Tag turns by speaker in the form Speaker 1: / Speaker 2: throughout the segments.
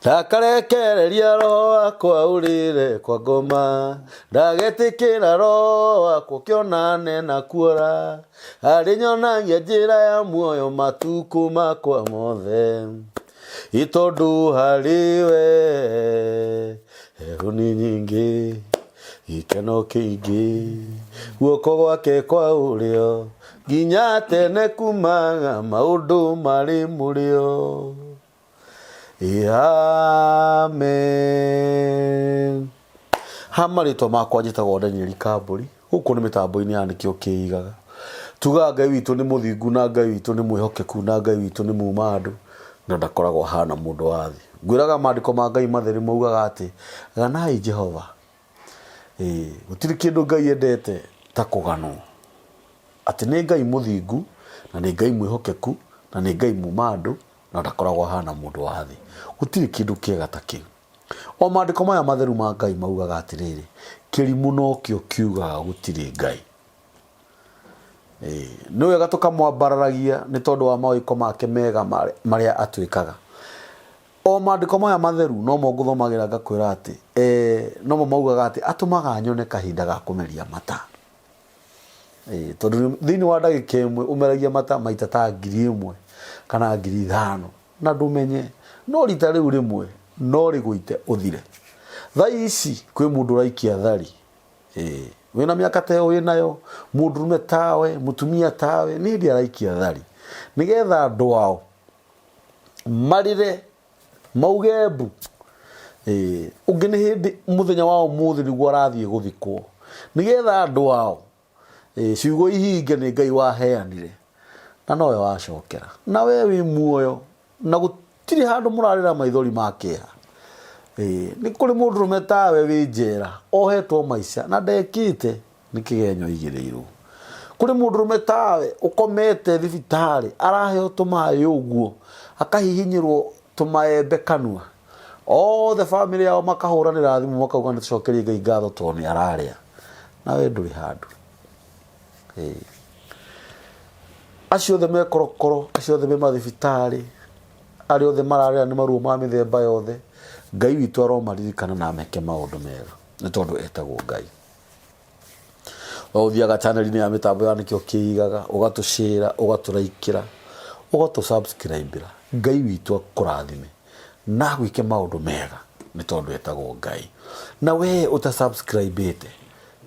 Speaker 1: Ndakarekereria roho wakwa ũrĩre kwa ngoma, ndagetĩkĩra roho wakwa ũkĩonane na kuora, arĩnyonagia njĩra ya muoyo matukũ makwa mothe. Ĩ tondũ harĩ we heho nĩ nyingĩ, gĩkeno kĩingĩ, guoko gwake kwa ũrĩo nginya tene kumaga maũndũ marĩ mũrĩo. Amen. Ha marĩtwa makwa njĩtagwo Daniel Kambũri, gũkũ nĩ mĩtambo-inĩ ya Nĩkĩo Kĩigaga. Tugaga Ngai witũ nĩ mũthingu na Ngai witũ nĩ mwĩhokeku na Ngai witũ nĩ muma andũ na ndakoragwo ahana mũndũ wa thĩ. Ngwĩraga maandĩko ma Ngai matheru maugaga atĩ ganai Jehova. Ĩĩ, gũtirĩ kĩndũ Ngai endete ta kũganwo. Atĩ nĩ Ngai mũthingu na nĩ Ngai mwĩhokeku na nĩ Ngai muma andũ na ndakoragwo ahana mũndũ wa thĩ. Gũtirĩ kĩndũ kĩega ta kĩu. O maandĩko maya matheru ma Ngai maugaga atĩrĩrĩ, kĩrimũ nokĩo kiugaga gũtirĩ Ngai. Ĩĩ, nĩ wega tũkamwambararagia nĩ tondũ wa mawĩko make mega marĩa atwĩkaga. O maandĩko maya matheru nomo ngũthomagĩra ngakwĩra atĩ, eh, nomo maugaga atĩ atũmaga nyone kahinda ga kũmeria mata. Ĩĩ, tondũ thĩinĩ wa ndagĩka ĩmwe ũmeragia mata maita ta 1000 kana 5000 na ndũmenye, no rita rĩu rĩmwe no rĩgũite ũthire. Thaa ici kwĩ mũndũ ũraikia thari, ĩĩ, wĩna mĩaka ta ĩyo wĩnayo, mũndũrũme tawe, mũtumia tawe, nĩ hĩndĩ araikia thari nĩgetha andũ ao marĩre mauge mbu. Ĩĩ, ũngĩ nĩ hĩndĩ mũthenya wa ũmũthĩ nĩguo arathiĩ gũthikwo nĩgetha andũ ao ĩĩ, ciugo ihinge nĩ Ngai waheanire na nowe wacokera na we wĩ muoyo na gũtirĩ handũ mũrarĩra maithori ma kĩeha. Ĩĩ, nĩ kũrĩ mũndũrũme tawe wĩ njera ohetwo maica na ndekĩte nĩ kĩgenyo aigĩrĩirwo. Kũrĩ mũndũrũme tawe ũkomete thibitarĩ araheo tũmaĩ ũguo akahihinyĩrwo tũmaembe kanua othe bamĩrĩ yao makahũranĩra thimũ makauga nĩ tũcokerie Ngai ngatho tondũ nĩ ararĩa na we ndũrĩ handũ. Ĩĩ. Acio othe me korokoro, acio othe me mathibitarĩ, arĩa othe mararĩra nĩ maruo ma mĩthemba yothe, Ngai witũ aromaririkana na ameke maũndũ mega nĩ tondũ etagwo Ngai. We ũthiaga channel-inĩ ya mĩtambo ya Nĩkĩo Kĩigaga, ũgatũcĩra, ũgatũraikĩra, ũgatũ-subscribe-ĩra. Ngai witũ akũrathime na agwĩke maũndũ mega nĩ tondũ etagwo Ngai. Na we ũta-subscribe-ĩte,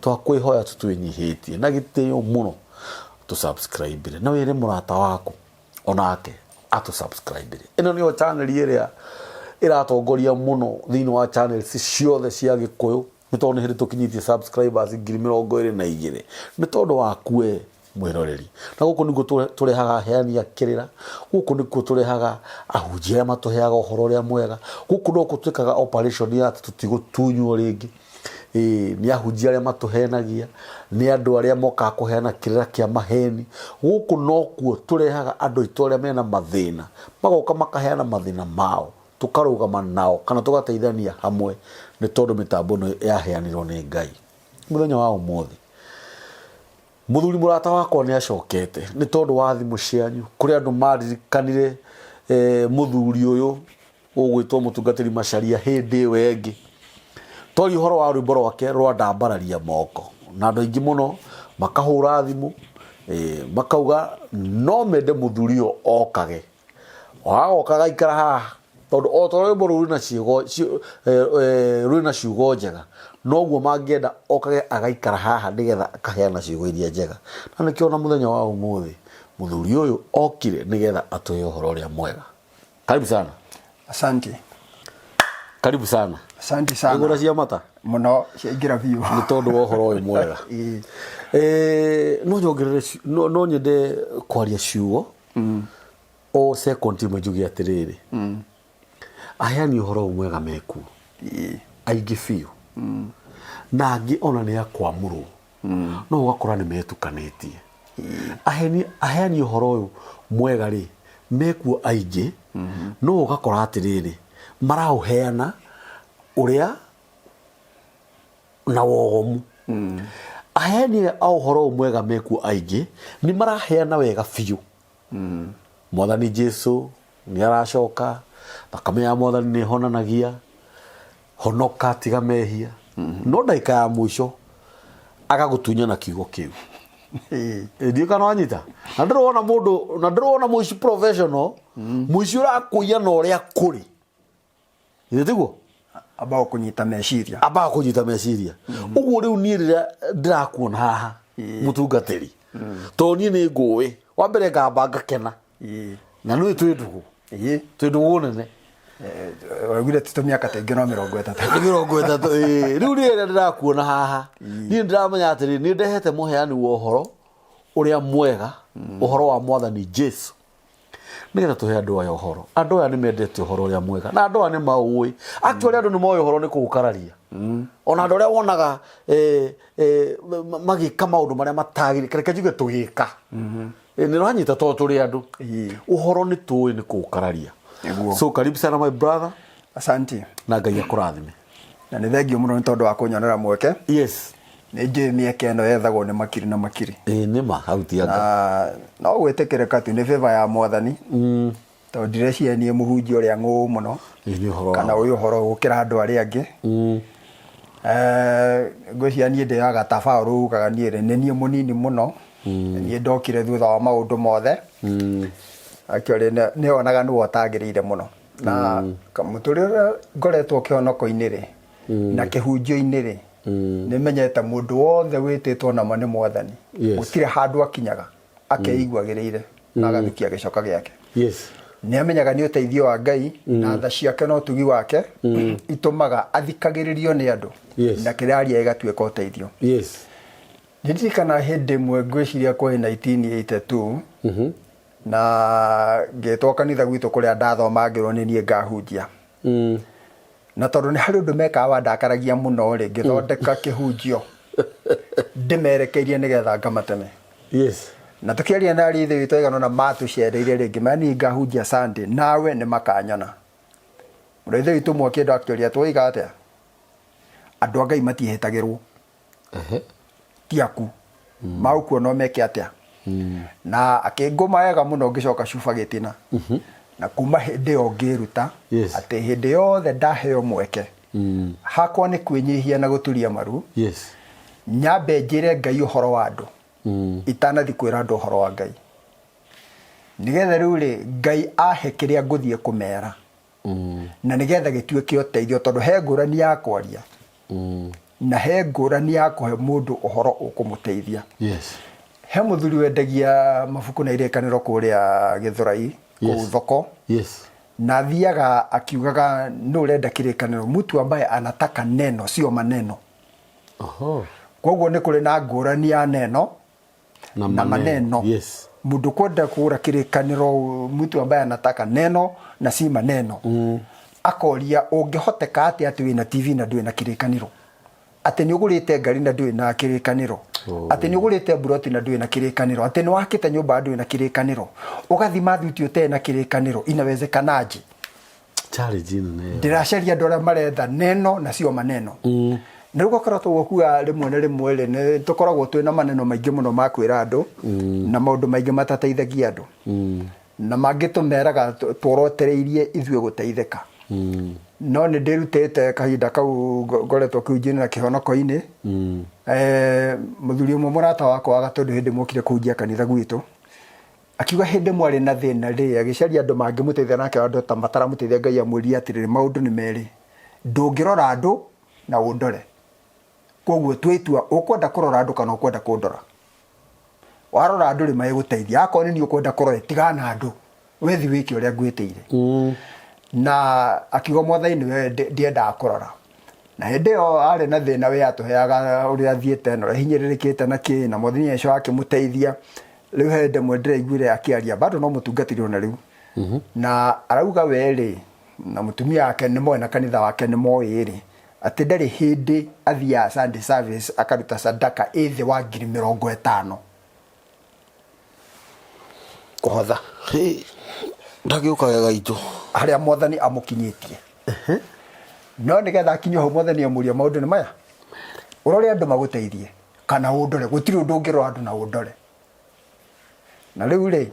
Speaker 1: twakwĩhoya tu twĩnyihĩtie na gĩtĩo mũno tũ-subscribe-ĩre na wĩre mũrata waku onake atũ-subscribe-ĩre. Ĩno nĩyo channel ĩrĩa ĩratongoria mũno thĩinĩ wa channels ciothe cia Gĩkũyũ nĩ tondũ nĩ hĩndĩ tũkinyĩtie subscribers 22,000 nĩ tondũ waku we mwĩroreri. Na gũkũ nĩkuo tũrehaga aheani a kĩrĩra, gũkũ nĩkuo tũrehaga ahunjia arĩa matũheaga ũhoro ũrĩa mwega, gũkũ nokuo twĩkaga operation ya atĩ tũtigũtunywo rĩngĩ. Ĩĩ, nĩ ahunjia arĩa matũhenagia, nĩ andũ arĩa mokaga kũheana kĩrĩra kĩa maheni. Gũkũ nokuo tũrehaga andũ aitũ arĩa mena mathĩna, magoka makaheana mathĩna mao, tũkarũgama nao kana tũgateithania hamwe nĩ tondũ mĩtambo ĩno yaheanirwo nĩ Ngai. Mũthenya wa ũmũthĩ, mũthuri mũrata wakwa nĩ acokete nĩ tondũ wa thimũ cianyu. Kũrĩ andũ maririkanire mũthuri ũyũ ũgwĩtwo mũtungatĩri Macharia hĩndĩ ĩyo ĩngĩ. Twaria ũhoro wa rwĩmbo rwake rwa ndambararia moko na andũ aingĩ mũno makahũra thimũ makauga no mende mũthuri ũyũ okage. Agoka agaikara haha tondũ o ta ũrĩa rwĩmbo rũu rwĩna ciugo rwĩna ciugo njega noguo mangĩenda okage agaikara haha nĩgetha akaheana ciugo iria njega. Na nĩkĩo ona mũthenya wa ũmũthĩ mũthuri ũyũ okire nĩgetha atũhe ũhoro ũrĩa mwega. Karibu sana.
Speaker 2: Asante.
Speaker 1: Karibu sana.
Speaker 2: Asante sana.
Speaker 1: Igũra cia mata
Speaker 2: Mũno ciaingĩra biũ.
Speaker 1: Nĩ tondũ wa ũhoro ũyũ mwega. Eh, no nyongerere no, no nyende kwaria ciugo o second ĩmwe njuge atĩrĩrĩ aheani ũhoro ũyũ mwega mekuo aingĩ biũ na angĩ ona nĩ akwamũrwo no ũgakora nĩ metukanĩtie. Aheani ũhoro ũyũ mwega rĩ, mekuo aingĩ, no ũgakora atĩrĩrĩ, maraũheana ũrĩa na wogomu. Aheani a ũhoro ũyũ mwega mekuo aingĩ, nĩ maraheana wega biũ. Mwathani Jesu nĩ aracoka, Thakame ya Mwathani nĩ ĩhonanagia. Honoka, tiga mehia. No ndagĩka ya mũico agagũtunya na kiugo kĩu. Ndiũ kana wanyita. Na ndĩrona mũndũ, na ndĩrona mũici professional, mũici ũrakũiya na ũrĩa kũrĩ. Githĩ tiguo?
Speaker 2: Ambaga kũnyita meciria.
Speaker 1: Ambaga kũnyita meciria. Ũguo rĩu niĩ rĩrĩa ndĩrakuona haha, mũtungatĩri, tondũ niĩ nĩ ngũĩ, wa mbere ngamba ngakena. Na nĩ twĩ ndũgũ. Twĩ ndũgũ nene.
Speaker 2: Waugire ti tũmĩaka ta ingĩ no 30.
Speaker 1: Nĩ 30, ĩĩ. Rĩu rĩrĩa ndĩrakuona haha, niĩ ndĩramenya atĩrĩrĩ, nĩ ndehete mũheani wa ũhoro ũrĩa mwega, ũhoro wa Mwathani Jesu. Nĩgetha tũhe andũ aya ũhoro. Andũ aya nĩ mendete ũhoro ũrĩa mwega. Na andũ aya nĩ maũĩ. Actually andũ nĩ moĩ ũhoro nĩ kũũkararia. Ona andũ arĩa wonaga magĩka maũndũ marĩa matagĩrĩire, reke njuge tũgĩka. Nĩ ũranyita tondũ tũrĩ andũ. Ũhoro nĩ tũĩ nĩ kũũkararia. So karibu sana my brother.
Speaker 2: Asante.
Speaker 1: Na Ngai akũrathime.
Speaker 2: Na nĩ thengio mũno nĩ tondũ wa kũnyonera mweke.
Speaker 1: Yes.
Speaker 2: Nĩ njũĩ mĩeke ĩno yethagwo nĩ makiri na makiri.
Speaker 1: Ĩĩ nĩ ma, hau ti anga.
Speaker 2: Na no gwĩtĩkĩrĩka tu nĩ favor ya Mwathani. Tondũ ndireciria niĩ mũhunjia ũrĩa ng'ũũ mũno.
Speaker 1: Ĩĩ nĩ ũhoro wa
Speaker 2: Kana ũĩ ũhoro gũkĩra andũ arĩa angĩ. Ngwĩciria niĩ ndĩaga ta Paũlũ ugaga niĩ rĩ, nĩ niĩ mũnini mũno. Niĩ ndokire thutha wa maũndũ mothe. Actually nĩ onaga nĩwe ũtagĩrĩire mũno. Na mũtũrĩre ũrĩa ngoretwo kĩhonoko-inĩ rĩ, na kĩhunjio-inĩ rĩ, nĩ menyete mũndũ wothe wĩtĩtwo nama nĩ Mwathani. Gũtirĩ handũ akinyaga akeiguagĩrĩire na agathukia gĩcoka gĩake. Nĩ amenyaga nĩ ũteithio wa Ngai na tha ciake na ũtugi wake itũmaga athikagĩrĩrio nĩ andũ na kĩrĩa aria gĩgatuĩka ũteithio. Nĩ ndirikana hĩndĩ ĩmwe ngwĩciria kwarĩ 1982 na ngĩtwo kanitha gwitũ kũrĩa ndathoma ngĩrwo nĩ niĩ ngahunjia. Na tondũ nĩ harĩ ũndũ mekaga wandakaragia mũno rĩ, ngĩthondeka kĩhunjio ndĩmerekeirie nĩgetha ngamateme. Na tũkĩaria na ariũ a Ithe witũ aigana ũna matũcereire rĩ, ngĩmera niĩ ngahunjia Sunday, nawe nĩ makanyona. Mũrũ wa Ithe witũ ũmwe akĩenda akĩũria twoiga atĩa? Andũ a Ngai matiĩhĩtagĩrwo. Ti aku. Magũkuona ũmeke atĩa? Na akĩngũma wega mũno ngĩcoka cuba gĩtina. Na kuma hĩndĩ ĩyo ngĩĩruta atĩ hĩndĩ yothe ndaheo mweke, hakwa nĩ kwĩnyihia na gũturia maru, nyambe njĩre Ngai ũhoro wa andũ, itanathiĩ kwĩra andũ ũhoro wa Ngai. Nĩgetha rĩu rĩ, Ngai ahe kĩrĩa ngũthiĩ kũmera. Na nĩgetha gĩtuĩke ũteithio, tondũ he ngũrani ya kwaria na he ngũrani ya kũhe mũndũ ũhoro ũkũmũteithia. He mũthuri wendagia mabuku na irĩkanĩro kũrĩa Gĩthũrai, kũu thoko. Na athiaga akiugaga nũ ũrenda kĩrĩkanĩro, mtu ambaye anataka neno sio maneno. Koguo nĩ kũrĩ na ngũrani ya neno
Speaker 1: na
Speaker 2: na maneno. Mũndũ kwenda kũgũra kĩrĩkanĩro, mtu ambaye anataka neno na si maneno. Akoria ũngĩhoteka atĩa atĩ wĩna TV na ndũrĩ na kĩrĩkanĩro, atĩ nĩ ũgũrĩte ngari na ndũrĩ na kĩrĩkanĩro, atĩ nĩ ũgũrĩte mburoti na ndũrĩ na kĩrĩkanĩro, atĩ nĩ wakĩte nyũmba na ndũrĩ na kĩrĩkanĩro, ũgathima thuti ũtarĩ na kĩrĩkanĩro, inawezekanaje?
Speaker 1: Challenge nene ĩyo.
Speaker 2: Ndĩracaria andũ arĩa maretha neno na sio maneno. Nĩ ũgakora tũgũkua rĩmwe na rĩmwe rĩ, nĩ tũkoragwo twĩna maneno maingĩ mũno ma kwĩra andũ na maũndũ maingĩ matateithagia andũ. Na mangĩ tũmeraga tworotereirie ithuĩ gũteithĩka. No nĩ ndĩrutĩte kahinda kau ngoretwo kĩhunjio-inĩ na kĩhonoko-inĩ. Mũthuri ũmwe mũrata wakwa wa Gatũndũ hĩndĩ mokire kũhunjia kanitha gwitũ, akiuga hĩndĩ mwarĩ na thĩna rĩ, agĩcaria andũ mangĩmũteithia nake andũ ta mataramũteithia, Ngai amwĩrire atĩrĩrĩ, maũndũ nĩ merĩ, ndũngĩrora andũ na ũndore. Koguo tua itua, ũkwenda kũrora andũ kana ũkwenda kũndora. Warora andũ rĩ, magĩgũteithia, akorwo nĩ niĩ ũkwenda kũrora, tigana na andũ, we thiĩ wĩke ũrĩa ngwĩtĩire. Na akiuga Mwathani nĩwe ndiendaga kũrora. Na hĩndĩ ĩyo arĩ na thĩna we atũheaga ũrĩa athiĩte na ũrĩa ahinyĩrĩrĩkĩte na kĩ, na Mwathani Jesũ akĩmũteithia. Rĩu he hĩndĩ ĩmwe ndĩraiguire akĩaria, bado no mũtungatĩri ona rĩu. Na arauga we rĩ, na mũtumia wake nĩ moĩ na kanitha wake nĩ moĩ rĩ, atĩ ndarĩ hĩndĩ athiaga Sunday service akaruta sadaka ĩ thĩ wa ngiri 50. Kũhotha.
Speaker 1: Hĩ, ndagĩũka wega itũ.
Speaker 2: Harĩa Mwathani amũkinyĩtie. No nĩgetha akinye hau Mwathani amũria maũndũ nĩ maya. Ũrore andũ magũteithie kana ũndore, gũtirĩ ũndũ ũngĩrora andũ na ũndore. Na rĩu rĩ,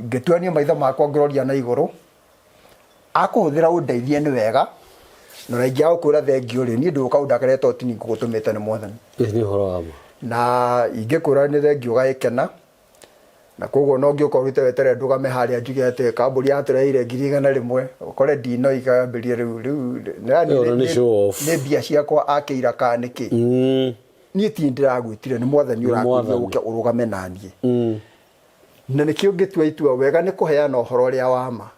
Speaker 2: ngĩtuania maitho makwa ngĩroria na igũrũ, Akũhũthĩra ũndeithie nĩ wega, na ona ingĩaga gũkwĩra thengiũ rĩ, niĩ ndũgũka ũndakarĩre tondũ ti niĩ ngũgũtũmĩte nĩ Mwathani.
Speaker 1: Ĩ nĩ ũhoro wa ma.
Speaker 2: Na ingĩkwĩra nĩ thengiũ ũgagĩkena, na koguo no ngĩũka ũrute weterere ndũgame harĩa njuge atĩ kambũri yatũreheire 100,000, ũkore ndinoiga ambĩrĩrie rĩu rĩu
Speaker 1: Ĩyo ona nĩ show off.
Speaker 2: nĩ mbia ciakwa akĩira kana nĩkĩ. Niĩ ti niĩ ndĩragwĩtire, nĩ Mwathani
Speaker 1: Nĩ
Speaker 2: ũrakwĩrire
Speaker 1: Mwathani.
Speaker 2: ũke ũrũgame naniĩ. Na nĩkĩo ngĩtua itua wega nĩ kũheana ũhoro ũrĩa wa ma,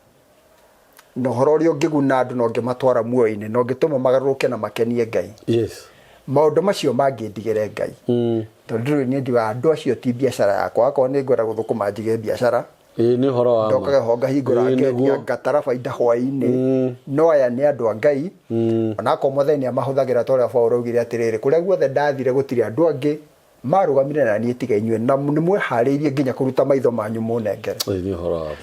Speaker 2: na ũhoro ũrĩa ũngĩguna andũ na ũngĩmatwara muoyo-inĩ na ũngĩtũma magarũrũke na makenie Ngai.
Speaker 1: Yes.
Speaker 2: Maũndũ macio mangĩ ndigĩre Ngai. Tondũ rĩu niĩ njugaga andũ acio ti biacara yakwa, akorwo nĩ ngwenda gũthũkũma njige biacara,
Speaker 1: Ĩĩ nĩ ũhoro wa ma.
Speaker 2: ndokage ho ngahingũra
Speaker 1: Ĩĩ,
Speaker 2: ngendia
Speaker 1: nĩguo.
Speaker 2: ngatara baida hwaĩ-inĩ. No aya nĩ andũ a Ngai, onakorwo Mwathani nĩ amahũthagĩra ta ũrĩa Paũlũ augire atĩrĩrĩ, kũrĩa guothe ndathire gũtirĩ andũ angĩ marũgamire na niĩ tiga inyuĩ, na nĩ mweharĩirie nginya kũruta maitho manyu mũnengere.
Speaker 1: Ĩĩ nĩ ũhoro wa ma.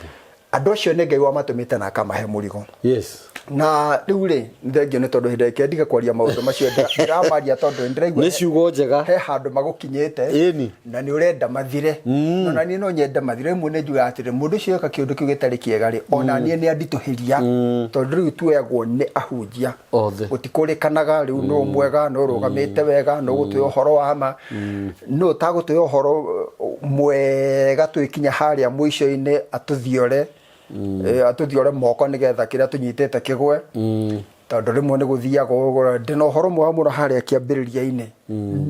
Speaker 2: Andũ acio nĩ Ngai wamatũmĩte na akamahe mũrigo.
Speaker 1: Yes.
Speaker 2: Na rĩu rĩ, nĩ thengio nĩ tondũ hĩndĩ ĩrĩa ndige kwaria maũndũ macio ndĩramaria tondũ nĩ ndĩraigua
Speaker 1: Nĩ ciugo njega.
Speaker 2: he handũ magũkinyĩte
Speaker 1: Ĩni.
Speaker 2: na nĩ ũrenda mathire. Na ona niĩ no nyende mathire. Rĩmwe nĩ njugaga atĩrĩ, mũndũ ũcio eka kĩũndũ kĩu gĩtarĩ kĩega rĩ, ona niĩ nĩ anditũhĩria. Tondũ rĩu tuoyagwo nĩ ahunjia.
Speaker 1: Othe.
Speaker 2: Gũtikũrĩkanaga rĩu nũ mwega, nũ ũrũgamĩte wega, nũ ũgũtwĩra ũhoro wa ma, nũ ũtagũtwĩra ũhoro mwega twĩkinya harĩa mũico-inĩ atũthiore, atũthiore moko nĩgetha kĩrĩa tũnyitĩte kĩgwe. Tondũ rĩmwe nĩ gũthiaga ũguo, ndĩna ũhoro mwega mũno harĩa kĩambĩrĩria-inĩ,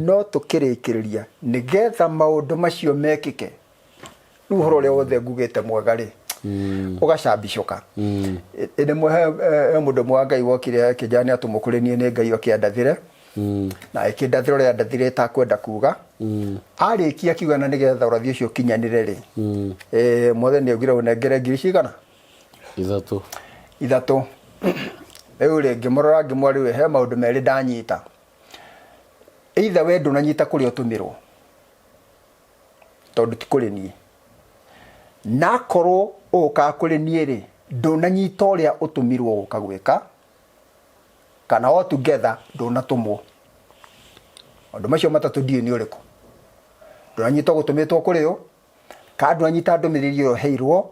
Speaker 2: no tũkĩrĩkĩrĩria nĩgetha maũndũ macio mekĩke, rĩu ũhoro ũrĩa wothe ngugĩte mwega rĩ, ũgacambicũka. Ĩndĩ ĩmwe he mũndũ ũmwe wa Ngai wokire akĩnjĩra nĩ atũmwo kũrĩ niĩ nĩ Ngai oke andathĩre, na akĩndathĩra ũrĩa andathire ĩtakwenda kuga. Arĩkia akiuga na nĩgetha ũrathi ũcio ũkinyanĩre rĩ, Mwathani augire ũnengere ngiri cigana?
Speaker 1: Ithatũ.
Speaker 2: Ithatũ. Rĩu rĩ, ngĩmũrora ngĩmwĩra rĩu he maũndũ merĩ ndanyita. Either we ndũnanyita kũrĩa ũtũmĩrwo, tondũ ti kũrĩ niĩ. Na akorwo ũgũkaga kũrĩ niĩ rĩ, ndũnanyita ũrĩa ũtũmirwo gũka gwĩka, kana all together ndũnatũmwo. Maũndũ macio matatũ ndiũĩ nĩ ũrĩkũ. Ndũnanyita ũgũtũmĩtwo kũrĩ ũ, kana ndũnanyita ndũmĩrĩri ĩyo ũheirwo,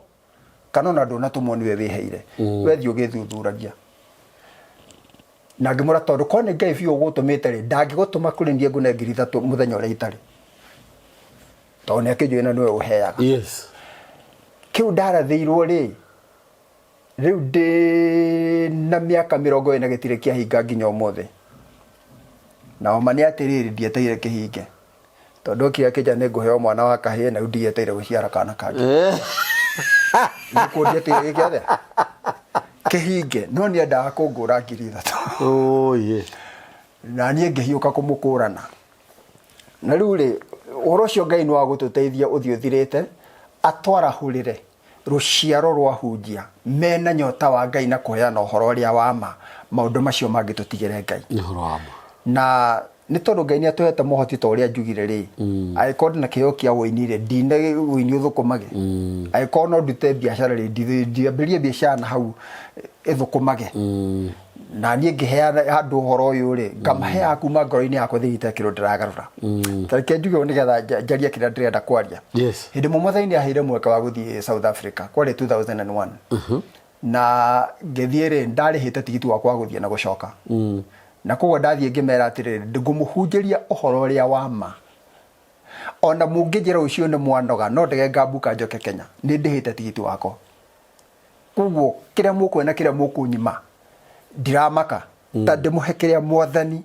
Speaker 2: kana ona ndũnatũmwo nĩwe wĩheire. We thiĩ ũgĩthuthuragia. Na ngĩmwĩra tondũ korwo nĩ Ngai biũ ũgũtũmĩte rĩ, ndangĩgũtũma kũrĩ niĩ ngũne 3,000 mũthenya ũrĩa itarĩ. Tondũ nĩ akĩnjũĩ na nĩwe ũheaga.
Speaker 1: Yes.
Speaker 2: Kĩu ndarathĩirwo rĩ, rĩu ndĩ na mĩaka 40 gĩtirĩ kĩahinga nginya ũmũthĩ. Na ũma nĩ atĩrĩrĩ, ndietereire kĩhinge. Tondũ okire akĩnjĩra nĩ ngũheo mwana wa kahĩĩ na rĩu ndietereire gũciara kana kangĩ. Nĩkuo ndietereire gĩke atĩa? Kĩhinge. No nĩ endaga kũngũra 3,000.
Speaker 1: Oh, yeah.
Speaker 2: Na niĩ ngĩhiũka kũmũkũrana. Na rĩu rĩ, ũhoro ũcio Ngai nĩ wa gũtũteithia ũthiĩ ũthirĩte, atwarahũrĩre rũciaro rwa hunjia mena nyota wa Ngai na kũheana ũhoro ũrĩa wa ma, maũndũ macio mangĩ tũtigĩre Ngai.
Speaker 1: Nĩ ũhoro wa ma.
Speaker 2: Na nĩ tondũ Ngai nĩ atũhete mohoti ta ũrĩa njugire rĩ, angĩkorwo ndĩna kĩheo kĩa ũini rĩ, ndine ũini ũthũkũmage. Angĩkorwo no ndute biacara rĩ, ndiambĩrĩrie biacara na hau ĩthũkũmage. Na niĩ ngĩheana andũ ũhoro ũyũ rĩ, ngamaheaga kuma ngoro-inĩ yakwa thĩinĩ itekĩrwo ndĩragarũra. Ta reke njuge ũũ nĩgetha njarie kĩrĩa ndĩrenda kwaria.
Speaker 1: Yes.
Speaker 2: Hĩndĩ ĩmwe Mwathani nĩ aheire mweke wa gũthiĩ South Africa, kwarĩ 2001. Na ngĩthiĩ rĩ, ndarĩhĩte tigiti wakwa wa gũthiĩ na gũcoka. Na koguo ndathiĩ ngĩmera atĩrĩrĩ, ngũmũhunjĩria ũhoro ũrĩa wa ma. Ona mũngĩnjĩra rũciũ nĩ mwanoga, no ndege ngambuka njoke Kenya. Nĩ ndĩhĩte tigiti wakwa. Koguo kĩrĩa mũkuona kĩrĩa mũkũnyima, ndiramaka. Ta ndĩmũhe kĩrĩa Mwathani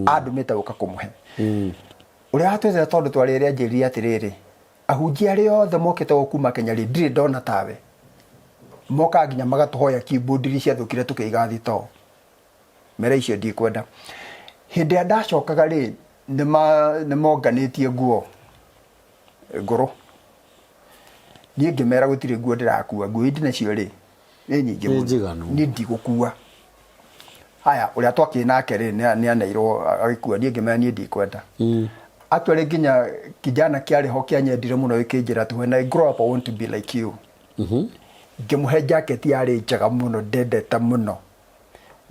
Speaker 2: andũmĩte gũka kũmũhe. Ũrĩa watwĩtire tondũ twarĩ erĩ anjĩrire atĩrĩrĩ, ahunjia arĩa othe mokĩte gũkũ kuma Kenya rĩ, ndirĩ ndona tawe. Mokaga nginya magatũhoya keyboard iria ciathũkire tũkĩiga thitoo. Mera icio ndikwenda. Hĩndĩ ĩrĩa ndacokaga rĩ, nĩ monganĩtie nguo ngũrũ. Niĩ ngĩmera gũtirĩ nguo ndĩrakua, nguo iria ndĩnacio rĩ, nĩ nyingĩ
Speaker 1: Nĩ
Speaker 2: mũno.
Speaker 1: njiganu.
Speaker 2: Niĩ ndigũkua. Haya, ũrĩa twakĩrĩ nake rĩ, nĩ aneirwo agĩkua, niĩ ngĩmera niĩ ndikwenda. Actually nginya kijana kĩarĩ ho kĩanyendire mũno gĩkĩnjĩra atĩ when I grow up I want to be like you. Ngĩmũhe jacket yarĩ njega mũno ndendete mũno.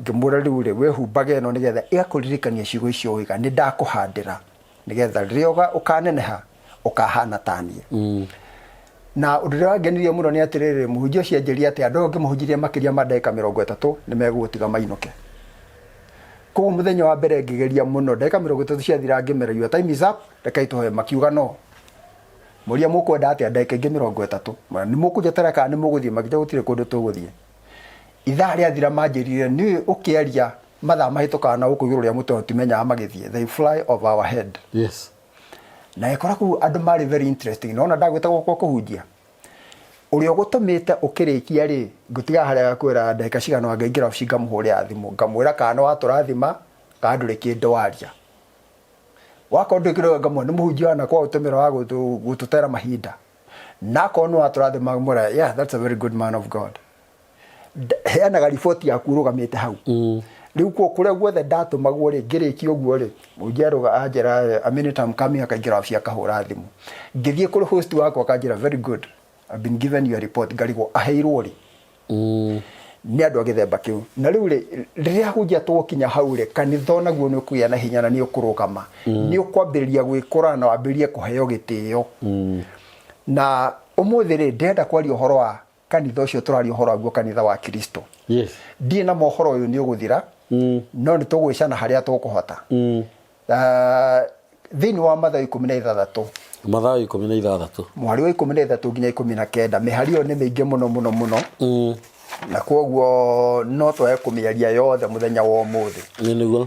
Speaker 2: Ngĩmwĩra rĩu rĩ, wĩhumbage ĩno nĩgetha ĩgakũririkania ciugo icio waiga, nĩ ndakũhandĩra nĩgetha rĩrĩa ũkaneneha ũkahana ta niĩ. Na ũndũ ũrĩa wangenirie mũno nĩ atĩrĩrĩ, mũhunjia ũcio anjĩrire atĩ andũ aya ũngĩmahunjĩria makĩria ma ndagĩka 30 nĩ megũgũtiga mainũke. Koguo mũthenya wa mbere ngĩgeria mũno, ndagĩka 30 ciathira ngĩmera your time is up, rekei tũhoe. Makiuga no. Moria mũkwenda atĩa ndagĩka ingĩ 30. Nĩ mũkũnjeterera kana nĩ mũgũthiĩ? Makĩnjĩra gũtirĩ kũndũ tũgũthiĩ. Ithaa rĩathira manjĩrire niĩ ũkĩaria mathaa mahĩtũkaga na gũkũ igũrũ rĩa mũtwe tũtimenyaga magĩthiĩ. They fly over our head.
Speaker 1: Yes.
Speaker 2: Na ĩkora kũu andũ marĩ very interesting. Nona ndagwĩta gwakwa kũhunjia. Ũrĩa ũgũtũmĩte ũkĩrĩkia rĩ, ngũtiga harĩa agakwĩra ndagĩka cigana ũna ngaingĩra obici ngamũhũrĩra thimũ ngamwĩra kana nĩ watũrathima kana ndũrĩ kĩndũ waria. Wakorwo ndũrĩ kĩndũ ngamwĩra nĩ mũhunjia wanakwa ũtũmĩra wa gũtũtera mahinda. Na akorwo nĩ watũrathima ngamwĩra yeah that's a very good man of God. Heanaga riboti yaku ũrũgamĩte hau. Rĩu kuo kũrĩa guothe ndatũmagwo rĩ, ngĩrĩkia ũguo rĩ, mũhunjia arũga anjĩra a minute I'm coming, akaingĩra wabici akahũra thimũ. Ngĩthiĩ kũrĩ host wakwa akanjĩra very good, I've been given your report, ngarigwo aheirwo rĩ. Nĩ andũ a gĩthemba kĩu. Na rĩu rĩ, rĩrĩa ahunjia tũgũkinya hau rĩ, kanitha onaguo nĩ ũkũgĩa na hinya na nĩ ũkũrũgama. Nĩ ũkwambĩrĩria gwĩkũra na wambĩrĩrie kũheo gĩtĩo. Na ũmũthĩ rĩ, ndĩrenda kwaria ũhoro wa kanitha ũcio tũraria ũhoro waguo, kanitha wa Kristo.
Speaker 1: Yes.
Speaker 2: Ndirĩ na ma ũhoro ũyũ nĩ ũgũthira, no nĩ tũgwĩcana harĩa tũkũhota. Thĩinĩ wa Mathayo 16.
Speaker 1: Mathayo 16.
Speaker 2: Mũhari wa 13 nginya 19, mĩhari ĩyo nĩ mĩingĩ mũno mũno mũno. Na kwoguo no twage kũmĩaria yothe mũthenya wa ũmũthĩ.
Speaker 1: Nĩ nĩguo.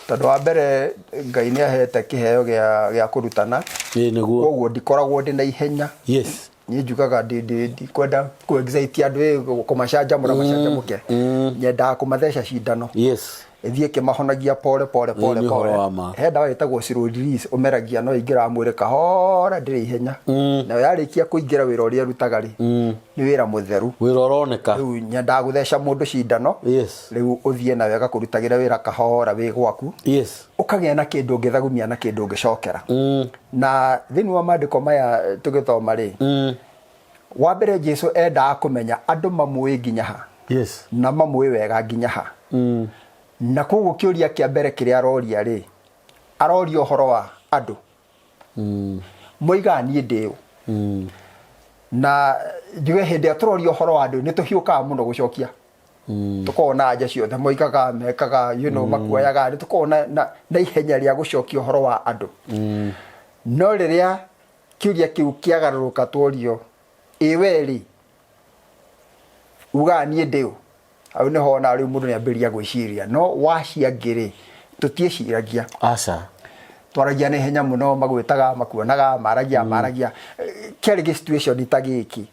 Speaker 2: Tondũ wa mbere Ngai nĩ ahete kĩheo gĩa kũrutana.
Speaker 1: Ĩĩ nĩguo.
Speaker 2: Kwoguo ndikoragwo ndĩ na ihenya.
Speaker 1: Yes.
Speaker 2: Niĩ njugaga ndikwenda kũ excite andũ ĩ kũmacanjamũra macanjamũke. Nyendaga kũmatheca cindano.
Speaker 1: Yes.
Speaker 2: Ĩthiĩ ĩkĩmahonagia pole pole pole
Speaker 1: Nĩ ũhoro
Speaker 2: pole.
Speaker 1: wa ma.
Speaker 2: He ndawa ĩtagwo slow release ũmeragia no ĩingĩraga mwĩrĩ kahora ndĩrĩ ihenya. Nayo yarĩkia kũingĩra wĩra ũrĩa ĩrutaga rĩ, nĩ wĩra mũtheru.
Speaker 1: Wĩra ũroneka.
Speaker 2: Rĩu nyendaga gũtheca mũndũ cindano.
Speaker 1: Yes.
Speaker 2: Rĩu ũthiĩ nayo ĩgakũrutagĩra wĩra kahora wĩ gwaku.
Speaker 1: Yes.
Speaker 2: Ũkagĩa na kĩndũ ũngĩthagumia na kĩndũ ũngĩcokera. Na thĩinĩ wa maandĩko maya tũgĩthoma rĩ, wa mbere Jesu endaga kũmenya andũ mamũĩ nginya ha.
Speaker 1: Yes.
Speaker 2: Na mamũĩ wega nginya ha. Na koguo kĩũria kĩa mbere kĩrĩa aroria rĩ, aroria ũhoro wa andũ. Moigaga niĩ ndĩ ũ. Na njuge hĩndĩ ĩrĩa tũroria ũhoro wa andũ nĩ tũhiũkaga mũno gũcokia. Tũkoragwo na anja ciothe, moigaga, mekaga, you know, makuoyaga, nĩ tũkoragwo na ihenya rĩa gũcokia ũhoro wa andũ. No rĩrĩa kĩũria kĩu kĩagarũrũka tworio, ĩ we rĩ, ugaga niĩ ndĩ ũ? Hau nĩho wonaga rĩu mũndũ nĩambĩrĩria gwĩciria. No wacia angĩ rĩ, tũtiĩciragia.
Speaker 1: Aca.
Speaker 2: Twaragia na ihenya mũno, magwĩtaga, makuonaga, maragia, maragia. Kĩarĩ gĩ situation ta gĩkĩ.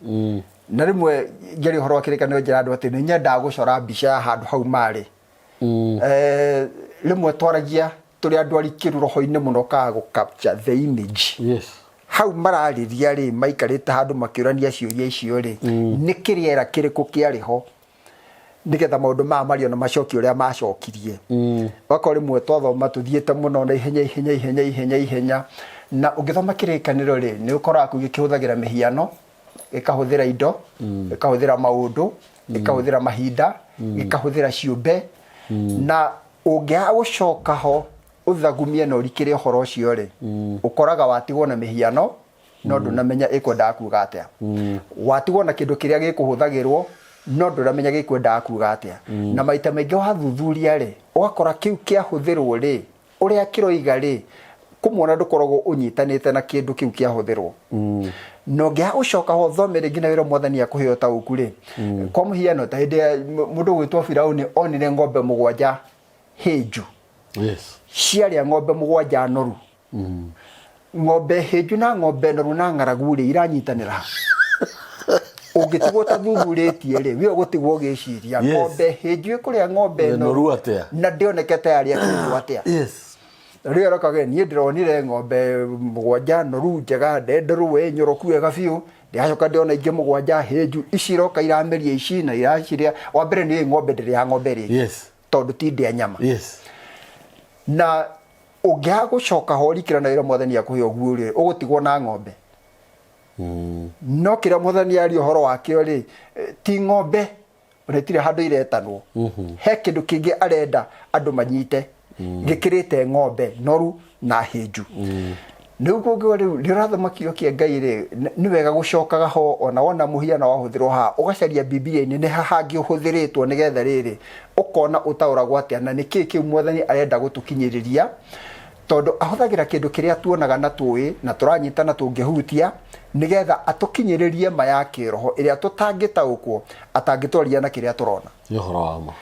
Speaker 2: Na rĩmwe ngĩaria ũhoro wa kĩrĩkanĩro njĩra andũ atĩ nĩ nyendaga gũcora mbica ya handũ hau marĩ. Rĩmwe twaragia tũrĩ andũ arikĩru roho-inĩ mũno kaga gũ capture the image.
Speaker 1: Yes.
Speaker 2: Hau mararĩria rĩ, maikarĩte handũ makĩũrania ciũria icio rĩ, nĩ kĩrĩera kĩrĩkũ kĩarĩ ho nĩgetha maũndũ maya mario na macokie ũrĩa macokirie. Ũgakorwo rĩmwe twathoma tũthiĩte mũno na ihenya ihenya ihenya ihenya ihenya, na ũngĩthoma kĩrĩkanĩro rĩ, nĩ ũkoraga kũu gĩkĩhũthagĩra mĩhiano, gĩkahũthĩra indo, gĩkahũthĩra maũndũ, gĩkahũthĩra mahinda, gĩkahũthĩra ciũmbe, na ũngĩaga gũcoka ho ũthagumie na ũrikĩre ũhoro ũcio rĩ, ũkoraga watigwo na mĩhiano no ndũnamenya ĩkwendaga kuga atĩa. Watigwo na kĩndũ kĩrĩa gĩkũhũthagĩrwo no ndũramenya gĩkwendaga kuga atĩa. Na maita maingĩ wathuthuria rĩ, ũgakora kĩu kĩahũthĩrwo rĩ, ũrĩa kĩroiga rĩ, kũmwe ona ndũkoragwo ũnyitanĩte na kĩndũ kĩu kĩahũthĩrwo. Na ũngĩaga gũcoka ho ũthome rĩngĩ na wĩra mwathani akũhe ũtaũku rĩ, kwa mũhiano ta hĩndĩ ya mũndũ ũgwĩtwo Firauni onire ng'ombe 7 hĩnju.
Speaker 1: Yes.
Speaker 2: Ciarĩa ng'ombe 7 noru. Ng'ombe hĩnju na ng'ombe noru na ng'aragu rĩ, iranyitanĩra ha? Ũngĩtigwo ũtathuthurĩtie rĩ, we ũgũtigwo ũgĩciria.
Speaker 1: Yes.
Speaker 2: Ng'ombe hĩnju ĩkũrĩa ng'ombe
Speaker 1: Noru
Speaker 2: noru
Speaker 1: atĩa?
Speaker 2: na ndĩoneke ta yarĩa kĩndũ atĩa?
Speaker 1: Yes.
Speaker 2: Rĩu arokaga niĩ ndĩronire ng'ombe 7 noru njega ndenderũ we nyoroku wega biũ, ndĩracoka ndĩrona ingĩ 7 hĩnju, ici iroka irameria ici na iracirĩa. Wa mbere nĩ ng'ombe ndĩrĩaga ng'ombe rĩngĩ.
Speaker 1: Yes.
Speaker 2: Tondũ ti ndĩa nyama.
Speaker 1: Yes.
Speaker 2: Na ũngĩaga gũcoka ho ũrikĩra na wĩra mwathani akũhe ũguo rĩ, ũgũtigwo na ng'ombe. No kĩrĩa mwathani aria ũhoro wakĩo rĩ, ti ng'ombe, ona itirĩ handũ iretanwo. He kĩndũ kĩngĩ arenda andũ manyite, gĩkĩrĩte ng'ombe noru na hĩnju. Rĩu kũngĩkorwo rĩu nĩ ũrathoma kiugo kĩa Ngai rĩ, nĩ wega gũcokaga ho ona wona mũhiano wahũthĩrwo haha, ũgacaria Bibilia-inĩ nĩ ha hangĩ ũhũthĩrĩtwo nĩgetha rĩrĩ, ũkona ũtaũragwo atĩa na nĩkĩ kĩu Mwathani arenda gũtũkinyĩrĩria, tondũ ahũthagĩra kĩndũ kĩrĩa tuonaga na tũĩ na tũranyita na tũngĩhutia nĩgetha atũkinyĩrĩrie ma ya kĩroho ĩrĩa tũtangĩtaũkwo atangĩtwaria na kĩrĩa tũrona.
Speaker 1: Nĩ ũhoro wa ma.